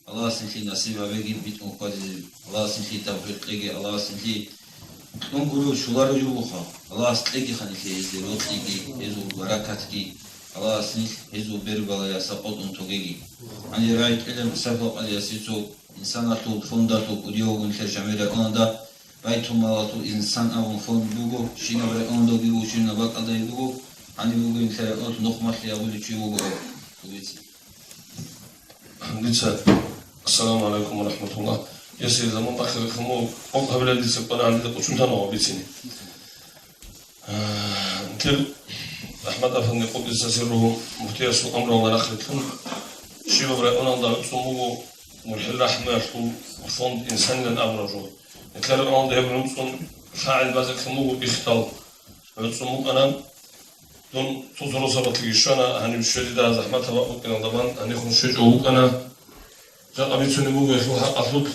Аллагьас нилъее насиб гьабеги битӀун хьвадизе. Аллагьас нилъее тавфикъ кьеги, Аллагьас нилъее кьун гурев щоларев жо вуха. Аллагьас кьегиха нилъее гьезде рокьиги, гьезул баракатги. Аллагьас нилъ гьезул бербалаяса къотӀун тогеги. Гьанже рагӀи кьела Сафлакъалиясе цо инсаналъул фондалъул кӀудияв вугин нилъер Шамил районалда, Байтулмалалъул инсан абун фонд буго, щинаб районалдаги буго, щинаб бакӀалдаги буго, гьаниб буго нилъер районалъул Нухмалъи абулев чи вуго. Дица. Ассаламу гӀалайкум ва рахӀматуллагь. Если заман тӀахир хъаму, къокъ гьабилан дица кӀвана, гьанже кӀочун тана ва бицине. Нилъер АхӀмад-афанди къуддиса сирругьу муфтиясул амруялда рахъалъун, щибаб районалда гӀуцӀун буго МухӀил РахӀмаялъул фонд инсанилан абураб жо. Нилъер районалда гьеб гӀуцӀун лъагӀел базе ккун буго ихтал. ГӀуцӀун букӀана, дун цо-цо росабалъги щвана, гьаниб щведида захӀматаб букӀиналда бан, гьанихун щвечӀого вукӀана. Жакъа бицунеб буго гьелъул хӀакъалъулъ.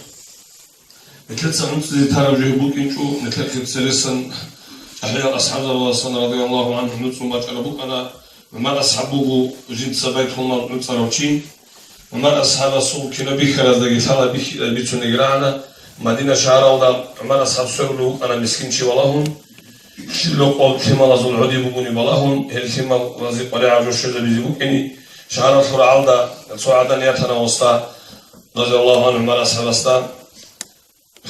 Нилъеца гӀуцӀизе тараб жо букӀинчӀо, нилъехъе цересан ЧӀахӀиял асхӀабзабазасан радияллагьу гӀанхум гӀуцӀун бачӀараб букӀана. ГӀумар асхӀаб буго жинца Байтулмал гӀуцӀарав чи. ГӀумар асхӀабасул кинаб бихьараздаги лъала бихьи-, бицунеги рагӀана. Мадина шагьаралда ГӀумар асхӀаб сверулев вукӀана мискин чи валагьун. Лъилокъо лъималазул гӀодие бугони балагьун, гьел лъималазе къваригӀараб жо щвезабизе букӀине, шагьаралъул рагӀалда цо гӀадан ятана гьесда, разияллагьу гӀангьу, ГӀумар асхӀабасда,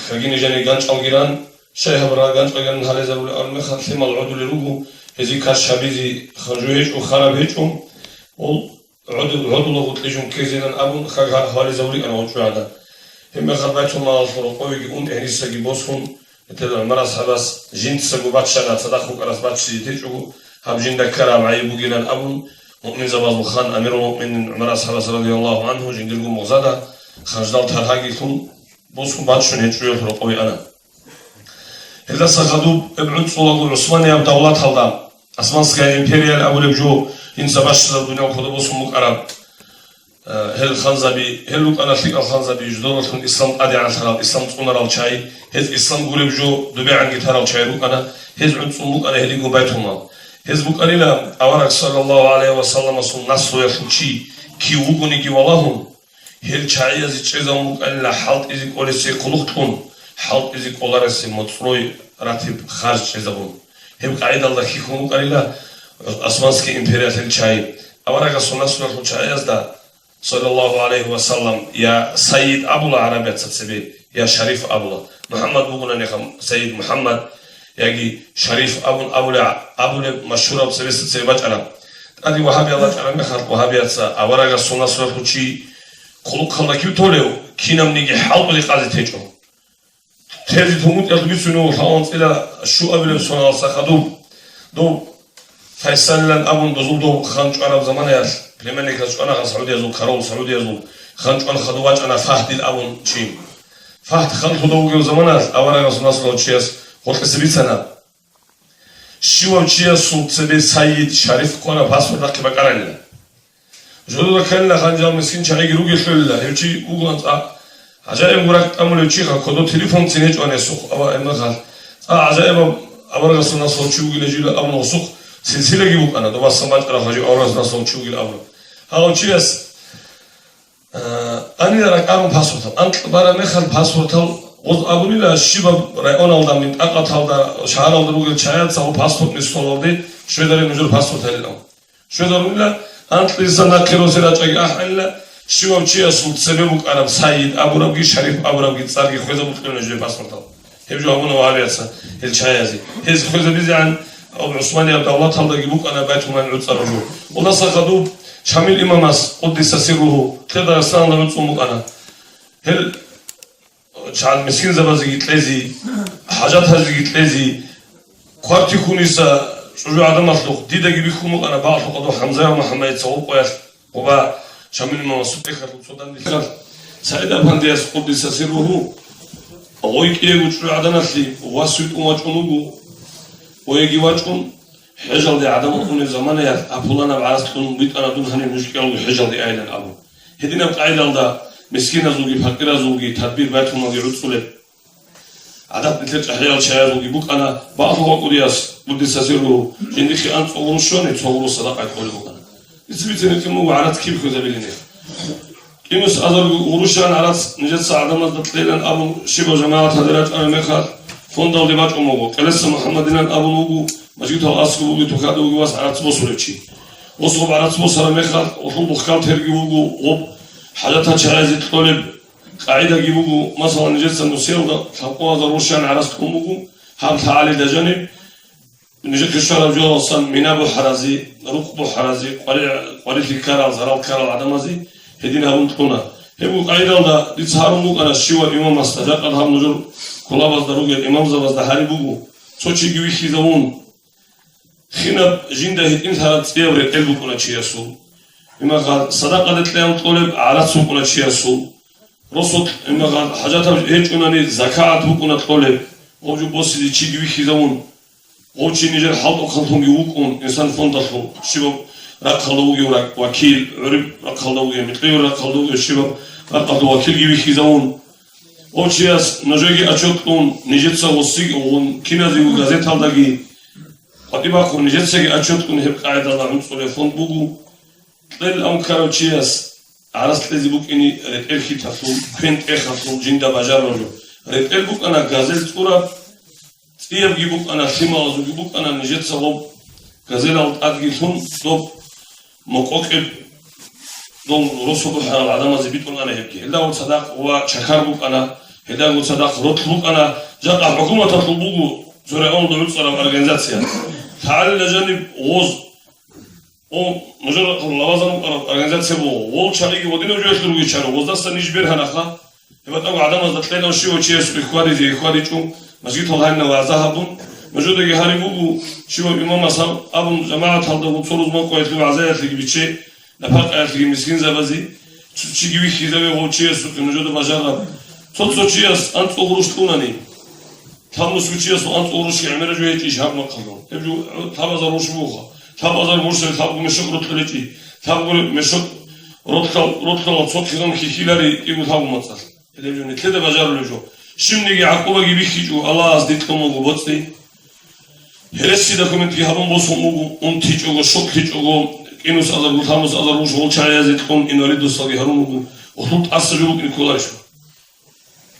хагини жани ганчӀалги ран, щай гьабураб ганчӀалги ран гьалезабулеб абун мехалъ, лъимал гӀодулел руго, гьезие каш гьабизе ханжу гьечӀо, хараб гьечӀо. Гьел гӀодул-, гӀодула гъутӀи жун ккезейилан абун, хаг гьа-, гьалезабулеб букӀана гъоркьоса гӀадан. Гьебмехалъ Байтулмалалъул рокъовеги ун, гьенисаги босун, гьеб ГӀумар асхӀабас жинцаго баччана, цадахъ букӀарас баччизе течӀого, гьаб жинда ккараб гӀайиб бугилан абун, муъминзабазул хан, амирул муъминин ГӀумар асхӀабас, радияллагьу гӀангьу, жиндирго мугъзада ханждал таргьаги лъун, босун баччун гьечӀоялъул рокъове ана. Гьелдаса хадуб гьеб гӀуцӀулаго ГӀусманияб давлаталда, Османская империя абулеб жо, жинца бащдаб дуниял кодоб босун букӀараб, э, гьел ханзаби, гьел рукӀана лъикӀал ханзаби, жидералъун ислам тӀадегӀанлъарал, ислам цӀунарал чагӀи, гьез ислам гуреб жо добегӀанги тарал чагӀи рукӀана, гьез гӀуцӀун букӀана гьелиго Байтулмал. Гьез букӀанила авараг саллаллагьу гӀалайгьи ва салламасул наслуялъул чи кив вугониги валагьун, гьел чагӀиязе чӀезабун букӀанила хӀалтӀизе кӀолесе хъулухъ кьун, хӀалтӀизе кӀоларесе моцӀрой ратиб харж чӀезабун. Гьеб къагӀидалда хьихьун букӀанила Османский империялъул чагӀи. Аварагасул наслуялъул чагӀиязда, саллаллагьу гӀалайгьи ва саллам, я Сайид абула гӀарабица цебе, я Шариф абула. МухӀаммад бугониха Сайид МухӀаммад, яги Шариф абун абулеб, абулеб машгьураб цебеса цебе бачӀараб. ТӀаде вагьабиял рачӀараб мехалъ, вагьабияца аварагасул наслуялъул чи хъулухъалда кив толев, кинабниги хӀалтӀулев къазе течӀо. Терзи тумутӀиялъ бицунев лъалан цӀила щуабилеб соналдаса хадуб, дов Файсалилан абун дозул дов хан чӀвараб заманаялъ, племянникас чӀвана ха сагӀудиязул, каравул сагӀудиязул, хан чӀван хадув вачӀана Фагьдил абун чи. Фагьд ханлъулев вугев заманаялъ аварагасул наслуялъул чияс гъоркьиса бицана. Щивав чиясул цебе Сайид, Шариф ккараб паспорт нахъе бакӀаранила. Жодода кканила гьанжал мискин чагӀиги ругелъулила, гьев чи вугоан цӀакъ гӀажаиб ракӀ тӀамулев чиха, кодо телефонцин гьечӀоан гьесухъ, ава гьебмехалъ цӀакъ гӀажаибаб аварагасул наслуялъул чи вугилан жила абун гьесухъ силсилаги букӀана, добасан бачӀараб гьанже аварагасул наслуялъул чи вугилан абун. Гьав чияс Э, анила ракӀарун паспортал. Анкь бараб мехалъ паспортал гъоз абунила, щибаб районалда, минтӀакъаталда, шагьаралда ругел чагӀияца гьаб паспортный столалде щвезарин нужер паспорт гьарилан. Щвезарунила, анкьиса нахъе росе рачӀаги ахӀанила, щивав чиясул цебе букӀараб Сайид абурабги, Шариф абурабги цӀарги хвезабулъулила нужер паспортал. Гьеб жо гьабуна вагьабияца гьел чагӀиязе. Гьез хвезабизегӀан ГӀусманияб давлаталдаги букӀана Байтулмалил гӀуцӀараб жо. Гьелдаса хадуб Шамил имамас, къуддиса сирругьу, кьеда Дагъистаналда гӀуцӀун букӀана. Гьел чагӀи мискинзабазеги кьезе, хӀажатазеги кьезе, квартир хьуниса чӀужугӀаданалъухъ дидаги бихьун букӀана багьлъухъ гьадур ХӀамзаев МухӀаммадица гъоб къоялъ. Къуба Шамил имамасул тӀехьалъул цо дандихъал СагӀид-апандияс, къуддиса сирругьу, гъой кӀиего чӀужугӀаданалъе вас витӀун вачӀун вуго. Гъоеги вачӀун, хӀежалде гӀадан вукӀунеб заманаялъ гьаб пуланаб гӀарац кьун битӀана дун, гьаниб нуж кӀиялго хӀежалде айилан абун. Гьединаб къагӀидалда мискиназулги пакъиразулги тадбир Байтулмалги гӀуцӀулеб. ГӀадат нилъер чӀахӀиял чагӀазулги букӀана, багьлъугъа кӀудияс, къуддиса сирругьу, жиндихъе анцӀго гъурущ щвани, цо гъурущ садакъа кьолеб букӀана. Иццибицин гьикъун буго гӀарац киб хвезабилине. КӀимус азарго гъурущ щван гӀарац нижеца гӀадамазда кьейилан абун, щибаб жамагӀат гьаде рачӀараб мехалъ, фондалде бачӀун буго, Къелеса МухӀаммадилан абун вуго, мажгитал аскӀоб бугеб тухаде вугев вас гӀарац босулев чи. Гъос гъоб гӀарац босараб мехалъ, гъолъул бухгалтерги вуго, гъоб хӀажатал чагӀазе кьолеб, КъагӀидаги буго, масала, нижеца нусиялда лъабкъоялда рушан гӀарац кьун буго, гьаб лъагӀалида жаниб, нижехъе щвараб жоялдасан мина бухӀаразе, рукъ бухӀаразе, къвари-, къварилъи ккарал, зарал ккарал гӀадамазе гьедин гьабун кьуна. Гьеб къагӀидалда дица гьарун букӀана, щивав имамасда, жакъа гьаб нужер кулабазда ругел имамзабазда гьариб буго, цо чиги вихьизавун, Кинаб жинда гьитӀинлъараб цӀияб рекӀел букӀуна чиясул. Имагъал садакъаде кьеян кьолеб гӀарац букӀуна чиясул. Росулъ имагъал хӀажатаб гьечӀунани закагӀат букӀуна кьолеб, гъоб жо босизе чиги вихьизавун. Гъов чи нижер хӀалтӀухъанлъунги вукӀун, инсан фондалъул щибаб рахъалда вугев рак-, вакил, гӀуриб рахъалда вугев, микьигӀур рахъалда вугев щибаб рахъалда вакилги вихьизавун. Гъов чияс нужеги отчет кьун, нижеца гъосиги гъун, киназего газеталдаги къватӀибахъун, нижецаги отчет кьун гьеб къагӀидалда гӀунцӀулев фонд буго. Кьел ам ккарав чияс гӀарац кьезе букӀине рекӀел хьиталъул, квен-тӀехалъул жинда бажаруларо. РекӀел букӀана газел цӀураб, ЦӀиябги букӀана, лъималазулги букӀана, нижеца гъоб газелал тӀадги лъун, доб мокъокъеб дол росулъ хӀарал гӀадамазе битӀун ана гьебги. Гьелдаго цадахъ ва чакар букӀана, гьелдаго цадахъ ролъ букӀана, жакъа хӀукуматалъул буго цо районалда гӀуцӀараб организация. ЛъагӀалила жаниб гъоз О, нужер лавазан организация буго. Гъол чагӀиги гъодинав жоялъул ругичаро, гъоздаса ниж бергьанаха. ГьебатӀаго гӀадамазда кьелав щивав чиясухъе хьвадизе хьвадичӀо, мажгитал гьанна вагӀза гьабун, нужедаги гьариб буго, щивав имамас гьаб-, абун, жамагӀаталда гъуцо рузман къоялъе вагӀзаялъеги биче, напакъаялъеги мискинзабазе, цо чиги вихьизаве гъов чиясухъе нужеда бажараб. Цо-цо чияс анцӀго гъурущ кьунани. Лъабнусго чиясул анцӀго гъурущги гӀемераб жо гьечӀищ гьаб махъалъул? Гьеб жо лъабазар гъурущ бугоха. Лъабазар гъурущ лъабго мешок ролъа речӀи. Лъабго мешок ролъа, ролъа цо хизан хихьилари кӀиго лъабго мацӀалъ. Гьеб жо нилъеда бажарулеб жо. Щибниги гӀакъубаги бихьичӀо, Аллагьас дикьун буго боцӀи. Гьереси документги гьабун босун буго, унтичӀого, щоклъичӀого, кӀинус азарго, лъабнус азар гъурущ гъол чагӀиязе кьун инвалидусалги гьарун буго. Гъолъул тӀаса жо букӀин кколарищ?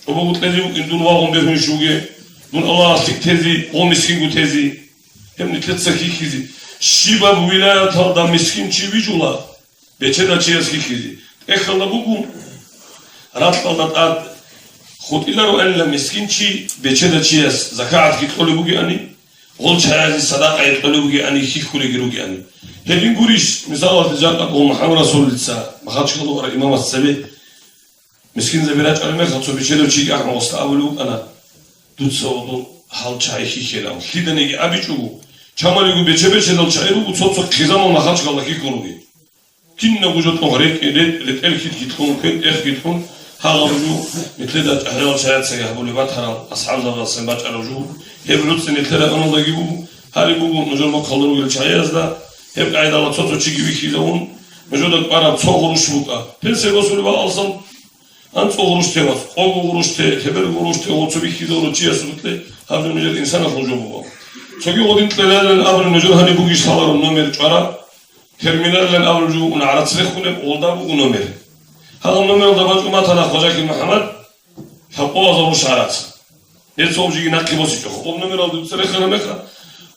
Обогу кьезе букӀин дун вагъун бергьунищ вуге, дун Аллагьас лъикӀ тезе, гъо мискинго тезе, гьеб нилъеца хьихьизе. Щибаб вилаяталда мискин чи вижула, бечедав чияс хьихьизе. ТӀехьалда буго, ракьалда тӀад хутӀилароанила мискин чи бечедав чияс закагӀатги кьолеб бугеани, гъол чагӀиязе садакъа гьекъолеб бугеани, хьихьулеги ругеани. Гьедин гурищ, мисалалъе, жакъа гъо МухӀаммад Расулица, Махачкала вара имамас цебе, Мискинзаби рачӀараб мехалъ цо бечедав чиги ахӀун гъосда абулев вукӀана, дуца гъодов гьал чагӀи хьихьила. Лъиданиги абичӀого, чамалиго бече-бечедал чагӀи руго, цо-цо хъизамал Махачкалда хьихьун ругел. Кинабго жо тӀун, рекӀ-, ре-, ретӀел хьихьун, квен-тӀехги тӀун, гьагъаб жо, нилъеда чӀахӀиял чагӀицаги гьабулеб батарал, асхӀабзабаздасан бачӀараб жо. Гьеб гӀуцӀи нилъер районалдаги буго, гьариб буго нужер махъалда ругел чагӀиязда, гьеб къайдала цо-цо чиги вихьизавун, нужеда кӀвараб цо гъурущ букӀа. Пенсия босулеб бакӀалсан, АнцӀго гъурущ те, вац, къого гъурущ те, лъеберго гъурущ те, гъо цо бихьизавурав чиясул кье, гьаб жо нужер инсаналъул жо буго. Цоги гъодин кьеларилан абуни нужер гьаниб бугищ лъаларун номер чӀвара, терминалилан абулеб жо букӀун гӀарац рехунеб, гъолда буго номер. Гьагъаб номералда бачӀун батана Хважахил МухӀаммад, лъабкъоялда гъурущ гӀарац. Гьеб цо жиги нахъе босичӀоха. Гъоб номералда дуца рехараб мехалъ,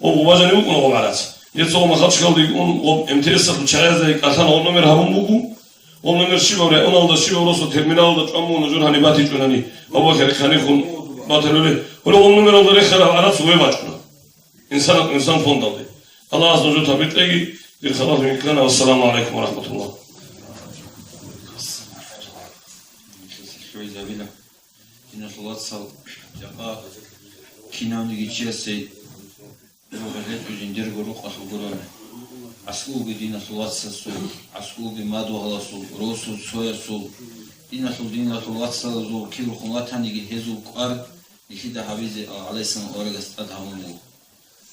гъоб гъубажани букӀуна гъоб гӀарац. Гьеб цо Махачкалдеги ун, гъоб МТС-алъул чагӀаздайги кӀалъана гъоб номер гьабун буго. Гъоб номер щибаб районалда, щибаб росу терминалда чӀван буго нужер гьаниб батичӀунани, ва ва хереханихун батаруле. Гьури гъоб номералда рехараб гӀарац гъой бачӀуна. Инсан, инсан фондалде. Аллагьас нужер тавфикъ кьеги, дир халат миккана. Вассаламу гӀалайкум ва рахӀматуллагь. Диналъул вацал, жакъа кинавниги чиясе рогьалъе жиндирго рукъалъ гурони. АскӀовги диналъул вацасул, аскӀовги мадугьаласул, росул, цоясул, диналъул, диналъул вацалазул кибрухъун ватаниги гьезул кӀвар нилъеда гьабизе, а, гӀалайгьиссалам аварагас тӀад гьабун буго.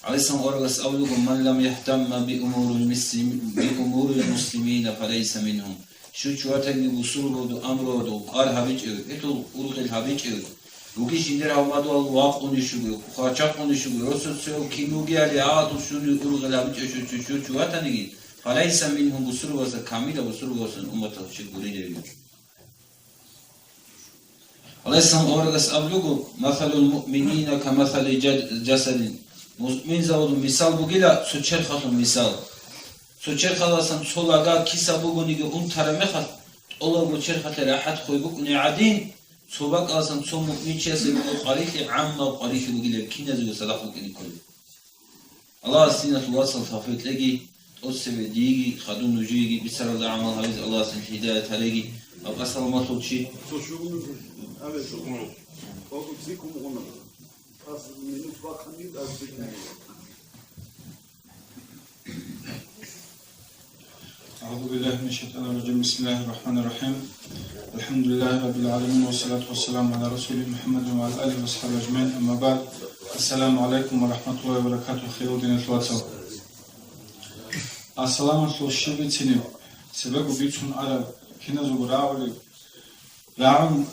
ГӀалайгьиссалам аварагас абулеб буго: «Ман лам яхтамма би умурил муслим-, би умурил муслимина, фалайса мингьум». Щив чи ватаниги бусурбабазул амруялда кӀвар гьабичӀев, гьелъул ургъел гьабичӀев, ругищ жиндир гьав мадугьал вакъунищ вугев, хвачахъунищ вугев, росуцояв кин вугевали гьагъадул щуни ургъел гьабичӀев щив чи, щив чи ватаниги, фалайса мингьум, бусурбабазда, камилаб бусурбабазул умматалъ чи гурилев. ГӀалайгьиссалам аварагас абулеб буго: «Масалул муъминина камасали жа-, жасадин». Муъминзабазул мисал бугила цо черхалъул мисал. Цо черхаласан цо лага киса бугониги унтараб мехалъ, тӀолабго черхалъе рахӀат хвей букӀуней гӀадин, цо бакӀаласан цо муъминчиясе буго къварилъи, гӀаммаб къварилъи бугила, киназего садахъ букӀине кколеб. Аллагьас диналъул вацал тавфикъ кьеги, тӀоцебе диеги, хадуб нужееги бицаралда гӀамал гьабизе Аллагьас гьел гьидаят гьареги, ва саламатлъул чи. أعوذ بالله من الشيطان الرجيم. بسم الله الرحمن الرحيم. الحمد لله رب العالمين، والصلاة والسلام على رسوله محمد وعلى آله وأصحابه أجمعين. أما بعد. السلام عليكم ورحمة الله وبركاته. Хириял диналъул вацал. Ассаламалъул щиб бицинеб, цебего бицун араб, киназего рагӀулеб, рагӀун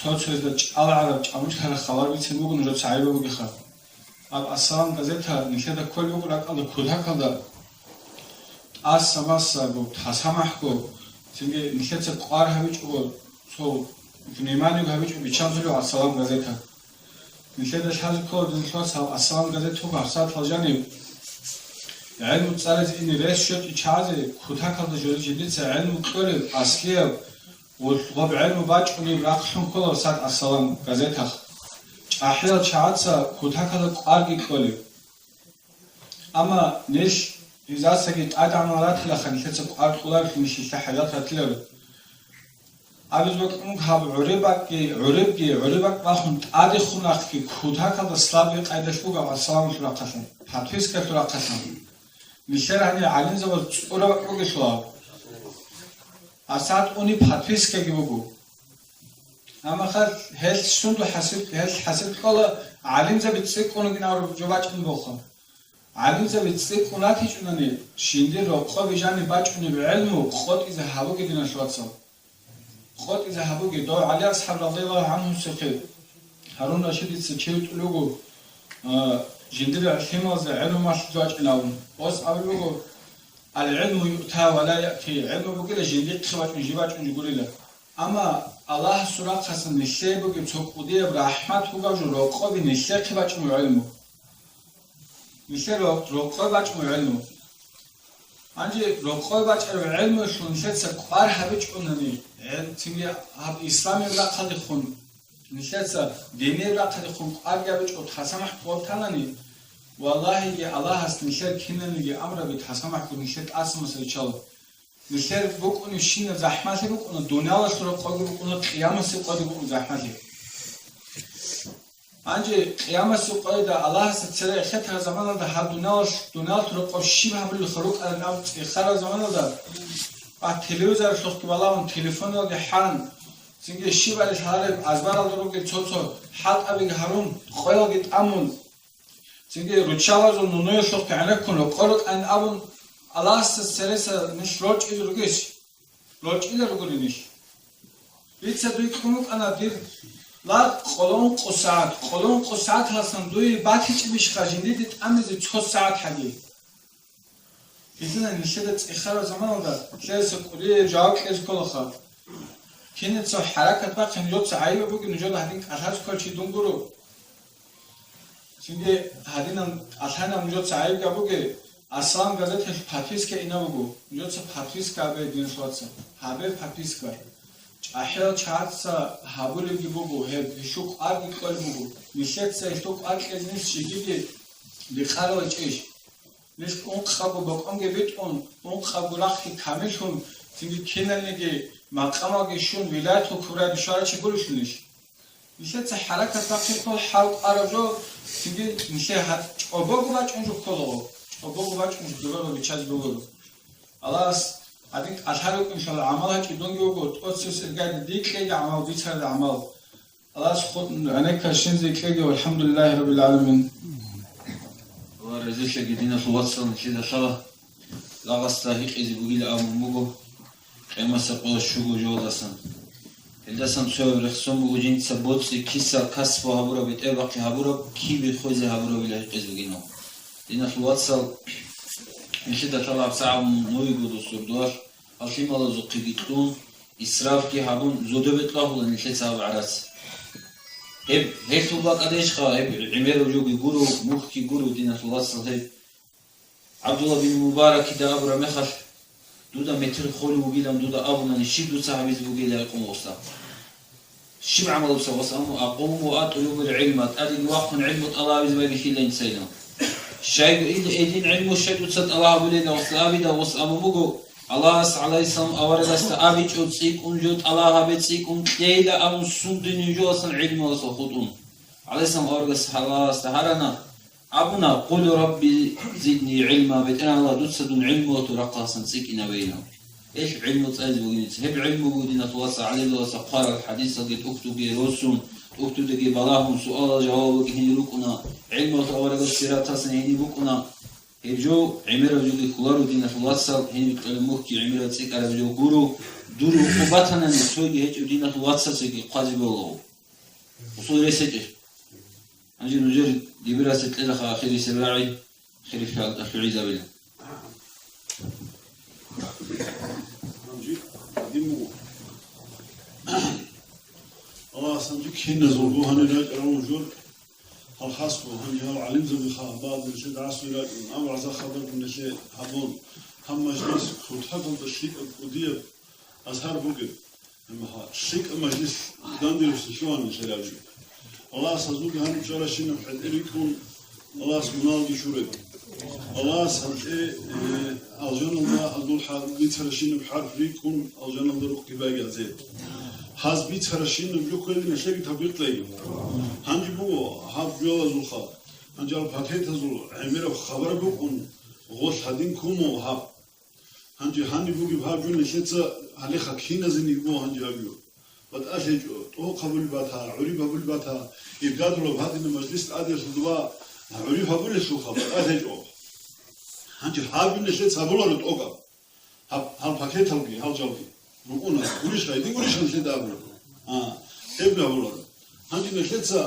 цо-цоясда чӀалгӀараб чӀамучлъараб хабар бицин буго нужеца гӀайибаб бугеха. Гьаб «Ассалам» газета нилъеда кколеб буго ракӀалда кутакалда тӀаса-масаго, тасамахӀго, цинги нилъеца кӀвар гьабичӀого, цо вниманиего гьабичӀого биччанлъулеб «Ассалам» газета. Нилъеда лъазе ккола, динлъугьа, цал «Ассалам» газет буго гьабсагӀат жаниб. ГӀелму цӀализе ине рес щвечӀеб чагӀазе кутакалда жо-, жидеца гӀелму кьолеб, аслияб, гъоб гӀелму бачӀунеб рахълъун ккола гьабсагӀат «Ассалам» газеталъ. ЧӀахӀиял чагӀаца кутакалда кӀварги кьолеб. Амма нилъ гьезасаги тӀадегӀанал ратилаха, нилъеца кӀвар кьоларелъул нилъ гьелъа хӀажат ратиларо. Абиз бокьун гьаб гӀуреб бакӀги, гӀуребги, гӀуреб бакӀ бахун тӀадехун рахъги кутакалда слабый къайдалъ буго гьаб «Ассаламалъул» рахъалъан, подпискалъул рахъалъан. Нилъер гьанир гӀалимзабаз цӀура бакӀ бугелъул гьаб. ГьабсагӀат уни подпискаги буго. Амма хал гьелъ сунду хӀасиб, гьелъ хӀасиб кьола, гӀалимзаби цӀикӀкӀун ругин абураб жо бачӀин бохъа. ГӀалимзаби цӀикӀкӀун ратичӀунани, жиндир рокъоби жаниб бачӀунеб гӀелму къотӀизе гьабуге, диналъул вацал. КъотӀизе гьабуге, дов ГӀали асхӀаб радияллагьу гӀангьусухъе Гьарун Рашидица чи витӀулев вуго, а, жиндир лъималазе гӀелму малъизе вачӀин абун. Ос абулеб буго: «Ал-гӀилму юъта ва ла яъти», гӀелму бугила жиндихъе бачӀун, жиб бачӀун жо гурила. Амма Аллагьасул рахъалъан нилъее бугеб цо кӀудияб рахӀмат бугеб жо, рокъоби нилъехъе бачӀун гӀелму. Нилъер рокъ-, рокъоб бачӀун гӀелму. Гьанже рокъоб бачӀараб гӀелмуялъул нилъеца кӀвар гьабичӀунани, гӀел-, цинги гьаб исламияб рахъалдехун, нилъеца диниял рахъалдехун кӀварги гьабичӀого тасамахӀ къотанани, валлагьиги, Аллагьас нилъер киналниги амраби тасамахӀго нилъер тӀасамас риччала. Нилъер букӀунебщинаб захӀмалъи букӀуна, дуниялалъул рокъобги букӀуна, къиямасеб къоги букӀуна захӀмалъи. Гьанже къиямасеб къоялда Аллагьасда цере эхетараб заманалда гьаб дуниялалъ-, дуниялалъул рокъоб щиб гьабулелха рукӀараб абун цӀехараб заманалда, ва телевизоралъухъги балагьун, телефоналги хӀан, цинги щибали лъалареб азбаралда ругел цо-цо хӀалтӀабиги гьарун, къоялги тӀамун, цинги руччабазул нунуялъухъги гӀенеккун рокъор рукӀанин абун, Аллагьасда цереса нилъ рорчӀизе ругес? РорчӀила ругони нилъ. Дица дуе кьун букӀана дир лагъ къоло ункъо сагӀат. Къоло ункъо сагӀаталъан дуе батичӀебищха жиндиде тӀамизе цо сагӀат гьаги? Гьединан нилъеда цӀехараб заманалда нилъеца кӀудияб жаваб кьезе кколаха. Кинаца хӀаракат бахъе, нужеца гӀайиб бугеб, нужеда гьадин кӀалъазе кколев чи дун гуро. Цинги гьадинан кӀалъанаб нужеца гӀайиб гьабуге, «Аслам» газеталъ подписка инаб буго, нужеца подписка гьабе, диналъул вацал, гьабе подписка. ЧӀахӀиял чагӀаца гьабулебги буго гьеб, гьелъул кӀварги кьолеб буго, нилъеца гьелъул кӀвар кьезе нилъ жеги рикъарала чӀищ? Нилъ ункъабго бокӀонги битӀун, ункъабго рахъги камиллъун, цинги киналниги макъамалги щун, вилаятул кубраялде щварав чи гурелъул нилъ? Нилъеца хӀаракат бахъе ккол хӀал кӀвараб жо, цинги нилъее гьа-, чӀобого бачӀун жо кколаго, чӀобого бачӀун жо дураб бичаз бугого. Аллагьас гьадин кӀалъалев вукӀинчӀала гӀамал гьачӀи дунги вуго, тӀоцебесеб иргаялда дие кьеги гӀамал, бицаралда гӀамал. Аллагьас ху-, гӀенеккалщинзе кьеги, валхӀамдулиллагьи раббил гӀаламин. Аллагь разилъаги, диналъул вацал, нилъеда лъала лагъасда гьикъизе бугилан абун буго. Къиямасеб къоялъ щуго жоялдасан. Гьелдасан цояб рехсон буго жинца боцӀи киса касбу гьабураб, бетӀербахъи гьабураб, кибе хвезе гьабурабила гьикъизе бугинал. Диналъул вацал, нилъеда лъала гьабсагӀат мун новый годул сордоялъ, гьал лъималазухъеги кьун, исрафги гьабун, зодобе кьвагьула нилъеца гьаб гӀарац. Гьеб, гьелъул бакӀалдейищха, гьеб гӀемераб жоги гуро, мухьги гуро, диналъул вацал, гьеб. ГӀабдулла бин Мубаракида абураб мехалъ, дуда метер холев вугилан дуда абунани, щиб дуца гьабизе бугелай къулгъуса? Щиб гӀамал дуца? Вас аму акъуму ва атӀлубул гӀилма, тӀадеги вахъун гӀилму тӀалабизе байбихьилан цайилан. Щайгу ил гьедин гӀилму щай дуца тӀалаб гьабулел, вас абида, вас аму буго, Аллагьас гӀалайгьиссалам аварагасда абичӀо, цӀикӀкӀун жо тӀалаб гьабе, цӀикӀкӀун кьейила абун, сундин жоласан гӀилмуялдаса хутӀун. ГӀалайгьиссалам аварагас Аллагьасда гьарана, абуна: «Къул, Рабби, зидни гӀилма», БетӀергьан Аллагь, дуца дун гӀилмуялъул рахъалъан цӀикӀкӀинабейилан. Гьелъ гӀилму цӀайзе бугин нилъ. Гьеб гӀилму буго, диналъул вацал, гӀалимзабаца хъварал хадисалги тӀухьдуги росун, тӀухьдудеги балагьун, суалал-жавабалги гьениб рукӀуна, гӀилмуялъул аварагасул сираталъан гьениб букӀуна. Гьеб жо гӀемераб жоги кколаро, диналъул вацал, гьениб кьолеб мухьги гӀемераб цӀикӀкӀараб жо гуро, дур рукъу батанани, цойги гьечӀеб диналъул вацасеги хъвазе болаго. Усул рес гьечӀеб. Гьанже нужер дибираса кьелаха ахирисеб рагӀи, хириф хӀалтӀа лъугӀизабила. Гьанже гьадин буго. Аллагьас гьанже киназулго гьанир рачӀарав жур. Алхасго гьанже гьал гӀалимзабиха гьаб нилъеда гӀасуй рачӀун, гьаб вагӀза-хабар нилъее гьабун, гьаб мажлис кутакалда лъикӀаб кӀудияб азар бугеб, гьеб мехалъ лъикӀаб мажлис дандерусе лъугьана нилъер абизе. Аллагьас гьазулги гьаниб чӀаращинаб хӀетӀе рикӀкӀун, Аллагьас муналги чуреб. Аллагьас гьанже, э, алжаналда гьазул хӀа-, бицаращинаб хӀарп рикӀкӀун, алжаналда рукъги байги гьазе. Гьаз бицаращинаб жо кквезе нилъеги тавфикъ кьеги. Гьанже буго гьаб жоялазулха, гьанже гьал пакетазул гӀемераб хабар букӀун, гъолъ гьадин ккуна гьаб. Гьанже гьаниб бугеб гьаб жо нилъеца гьалеха киназеги буго гьанже гьаб жо. БатӀа лъечӀо, тӀокӀ гьабулеб бата, гӀуриб гьабулеб бата, иргадулаб гьадинаб мажлис тӀаделъулда ва гӀуриб гьабулелъулха батӀа лъечӀо. Гьанже гьаб жо нилъеца гьабуларо тӀокӀаб. Гьаб, гьал пакеталги, гьал жалги. Рукъуна, гурищ гьайдин гурищ нилъеда абула. А, гьеб гьабуларо. Гьанже нилъеца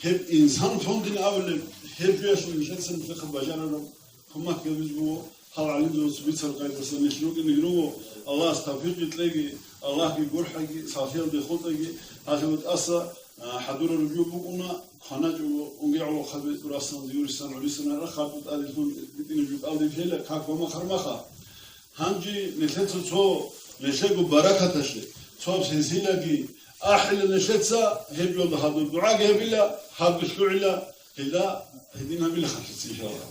гьеб инсан фондин абулеб, гьеб жоялъул нилъеца нилъехъа бажарараб кумек гьабиз буго, гьал гӀалимзабаз бицараб къайдаса нилъ рукӀинеги руго, Аллагьас тавфикъги кьеги, Аллагьги гурхӀаги, сахлъиялде хутӀаги, гьалъул тӀаса, а, хӀадурал ругел букӀуна, кваначӀого, унгегӀолохъаби, дурасан, диурисан, гӀурисан, рахъалъ тӀадилъун битӀинаб жо кӀалдиб лъела, как ва махъ-гьармахъа. Гьанже нилъеца цо, нилъего баракаталъе, цо силсилаги ахӀила нилъеца, гьеб жолда гьаб дугӀаги гьабила, гьабги лъугӀила, гьелда гьедин гьабила хъалъица, иншаллагь.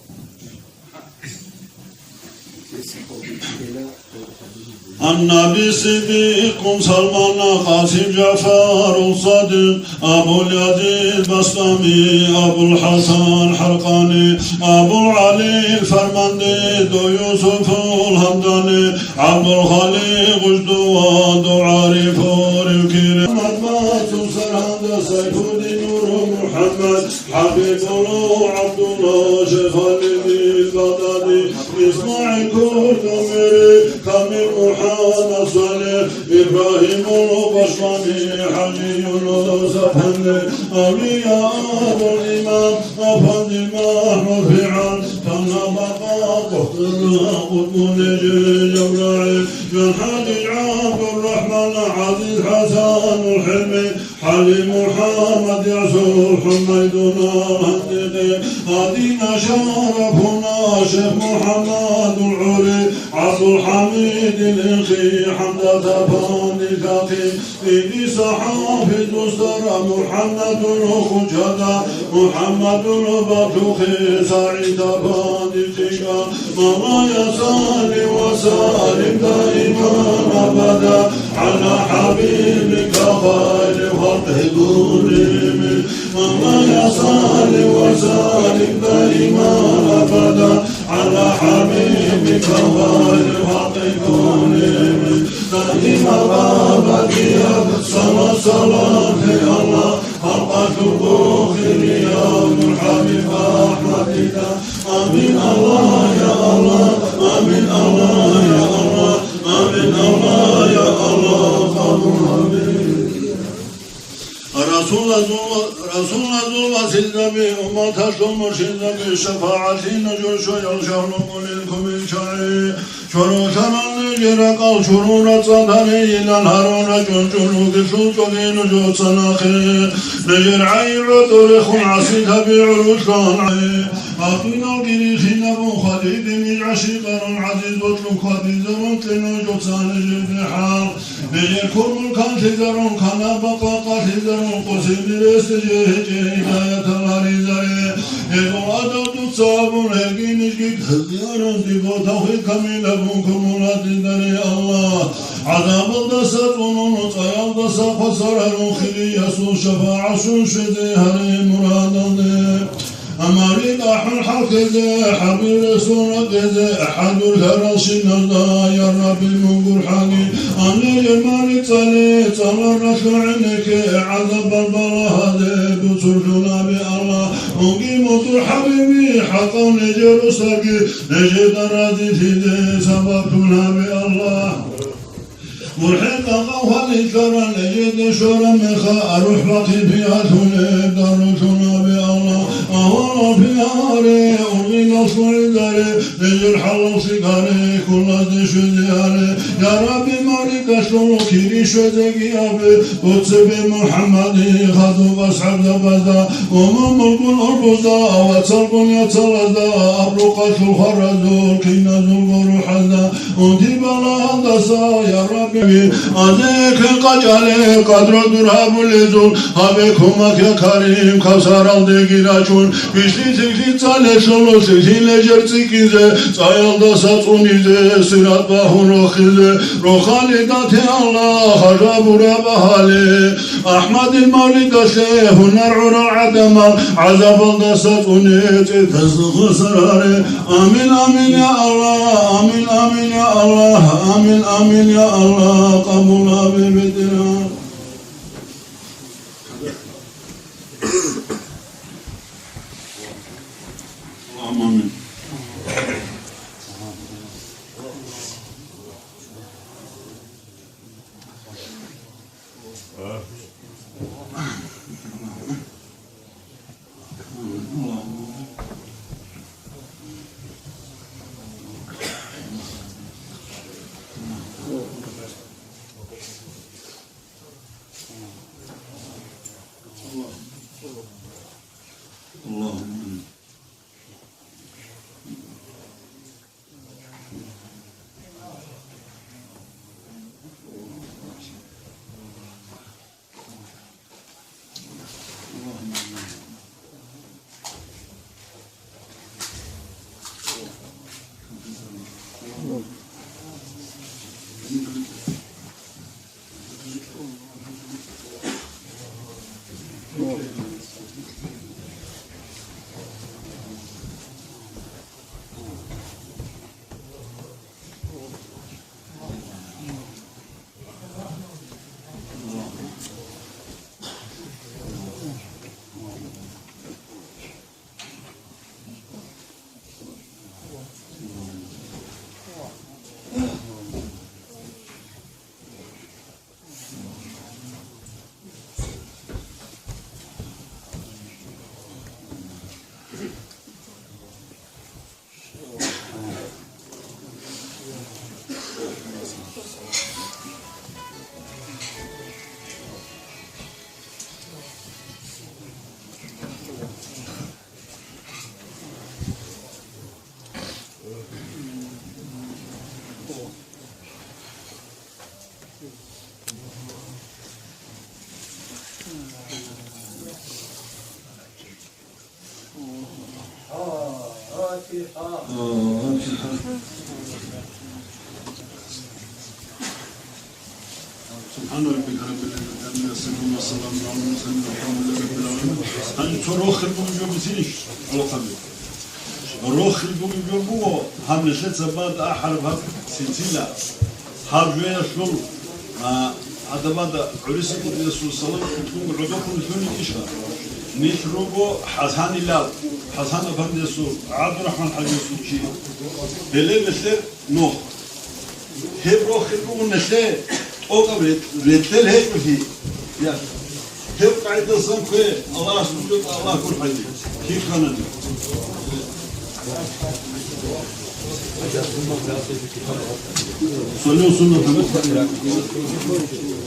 Аннаби Сиддикъун Салмана Къасим ЖагӀфарул Садикъ, Абул Язид Бастами, Абул ХӀасан ХӀаркъани, Абул ГӀали Фарманди, Ду Юсуфул Гьамдани, ГӀабдул Халикъ Гъуждува, Ду ГӀарифурил Кири, МухӀаммад Масун Саргьанда, Сайфуддин Нуру МухӀаммад, ХӀабибуллагь ГӀабдуллагь, Шайх Халидил Багъдади, ИсмагӀил Куркумери, Камил МухӀаммад СалихӀ, Ибрагьимул Башлами, ХӀажи Юнус АфаннӀи, Авлияул Имам АфаннӀи МахӀмуд ФигӀан, Тана Бакъа, Къутбуллагь, Къутбуллежи ЖабрагӀил, ЖанхӀалил ГӀабдуррахӀман, ГӀазиз ХӀасанул ХӀилми, ХӀалим МухӀаммад, ЯсурхӀун, Майдунал Гьандикъи, Адина Шарафуна, Шайх МухӀаммадул ГӀури, ГӀабдулхӀамидил Ихи, ХӀамдат АфаннӀи Хахи, Идриса ХӀафиз Мустара, МухӀаммадул Хучада, МухӀаммадул Батухи, СагӀид АфаннӀи Чига, مولاي صل وسلم دائما أبدا على حبيبك خير الخلق كلهم. مولاي صل وسلم دائما أبدا على حبيبك خير الخلق كلهم. دائما أبدا يا صلاة، صلاة الله، حق شكوخ يا محمد أحمد. آمين الله يا الله، آمين الله يا الله، آمين الله يا الله، قبول آمين. رسول الله، رسول الله، سلمي أمة المرشد، بشفاعة نجوش يرشح لكم الكمين شعير. Чорхолъарал нижер ракӀал чурун рацӀцӀад гьарейилан гьарун рачӀун чӀун ругелъул чӀвазе нужеца нахъе. Нижер гӀайиб гӀодорехун гӀасилъаби гӀурулъан гӀе. Гьаб дуниялги рихинабун хвадиде ниж гӀашикъарун гӀазиз ботлъун хвадизарун кье нужеца нижеде хӀал. Нижер кумул канлъизарун, кана бакъа къалъизарун, къосине рес нижер гьечӀей гьидаятал гьаризаре. Гьезул адаб дуца абун, гьелги нижги гьелги арун, дибо тавхид камилабун кумул гьадидаре, Аллагь. ГӀазабалдаса цӀунун, цӀаялдаса хвасар гьарун, хириясул шафагӀат щвезе гьаре мурадалде. Амма рикӀа хӀун хӀалхьезе, хӀабиб Расул ракӀезе, хӀадур лъаралщиназда, я Рабби, мун гурхӀани. Амма жемари цӀале, цӀаларалъул гӀенекке, гӀазабал балагьазе буцурлъунаби Аллагь. Мунги мутӀигӀ хӀабиби, хӀакъав нижер росаги, нижеда разилъизе сабаблъунаби Аллагь. МурхӀен къакъав гьалилъаран нижеде щвараб мехалъ, рухӀ бахъи биялъулеб дарулъунаби Аллагь. Аварагъ пиаре, ургъиналъул гӀидаре, нижер хӀалаллъи гьаре, кколазде щвезе гьаре. Я Рабби, мавлидалъул кири щвезеги абе, дуцебе МухӀаммади хадуб асхӀабзабазда, умумулгун ургъузда, вацалгун яцалазда, абрукъалъул хваразул, киназулго рухӀазда, Унти балагьалдаса, я Рабби, азеке къачӀале къадру дур гьабулезул, гьабе кумек, я Карим, Кавсаралдеги рачун, бищли-лъикӀлъи цӀалелъул, лъикӀлъи лежер цӀикӀкӀизе, цӀаялдаса цӀунизе, сират багьун рохизе, рохалида те Аллагь, гьажабураб агьале. АхӀмадил мавлидалъе гьунар гӀурал гӀадамал гӀазабалдаса цӀуне цӀикӀкӀизе гъосар гьаре. Амин, амин, я Аллагь, амин, амин, я Аллагь, амин, амин, я Аллагь, къабул гьабе, БетӀергьан. Амин. اللهم آمين. سبحان ربك رب العزة عما يصفون، وسلام على المرسلين، والحمد لله رب العالمين. Гьанже цо рохел бугеб жо бицинищ? Рохел бугеб жо буго, гьаб нилъеца бада ахӀараб гьаб силсила. Гьаб жоялъул, а, гӀадамазда гӀурусизе кӀудиясул салам ккун гӀодобе лъугьунеб иша. Нилъ руго ХӀасанилал, ХӀасан афандиясул, ГӀабдурахӀман хӀажиясул чи. Гьеле нилъер нух. Гьеб рохел буго нилъее тӀокӀаб рекь-, рекьел гьечӀолъи. Я. Гьеб къагӀидасан ккве, Аллагьас нужеда Аллагь гурхӀали. Кихъанани. صلوا على النبي.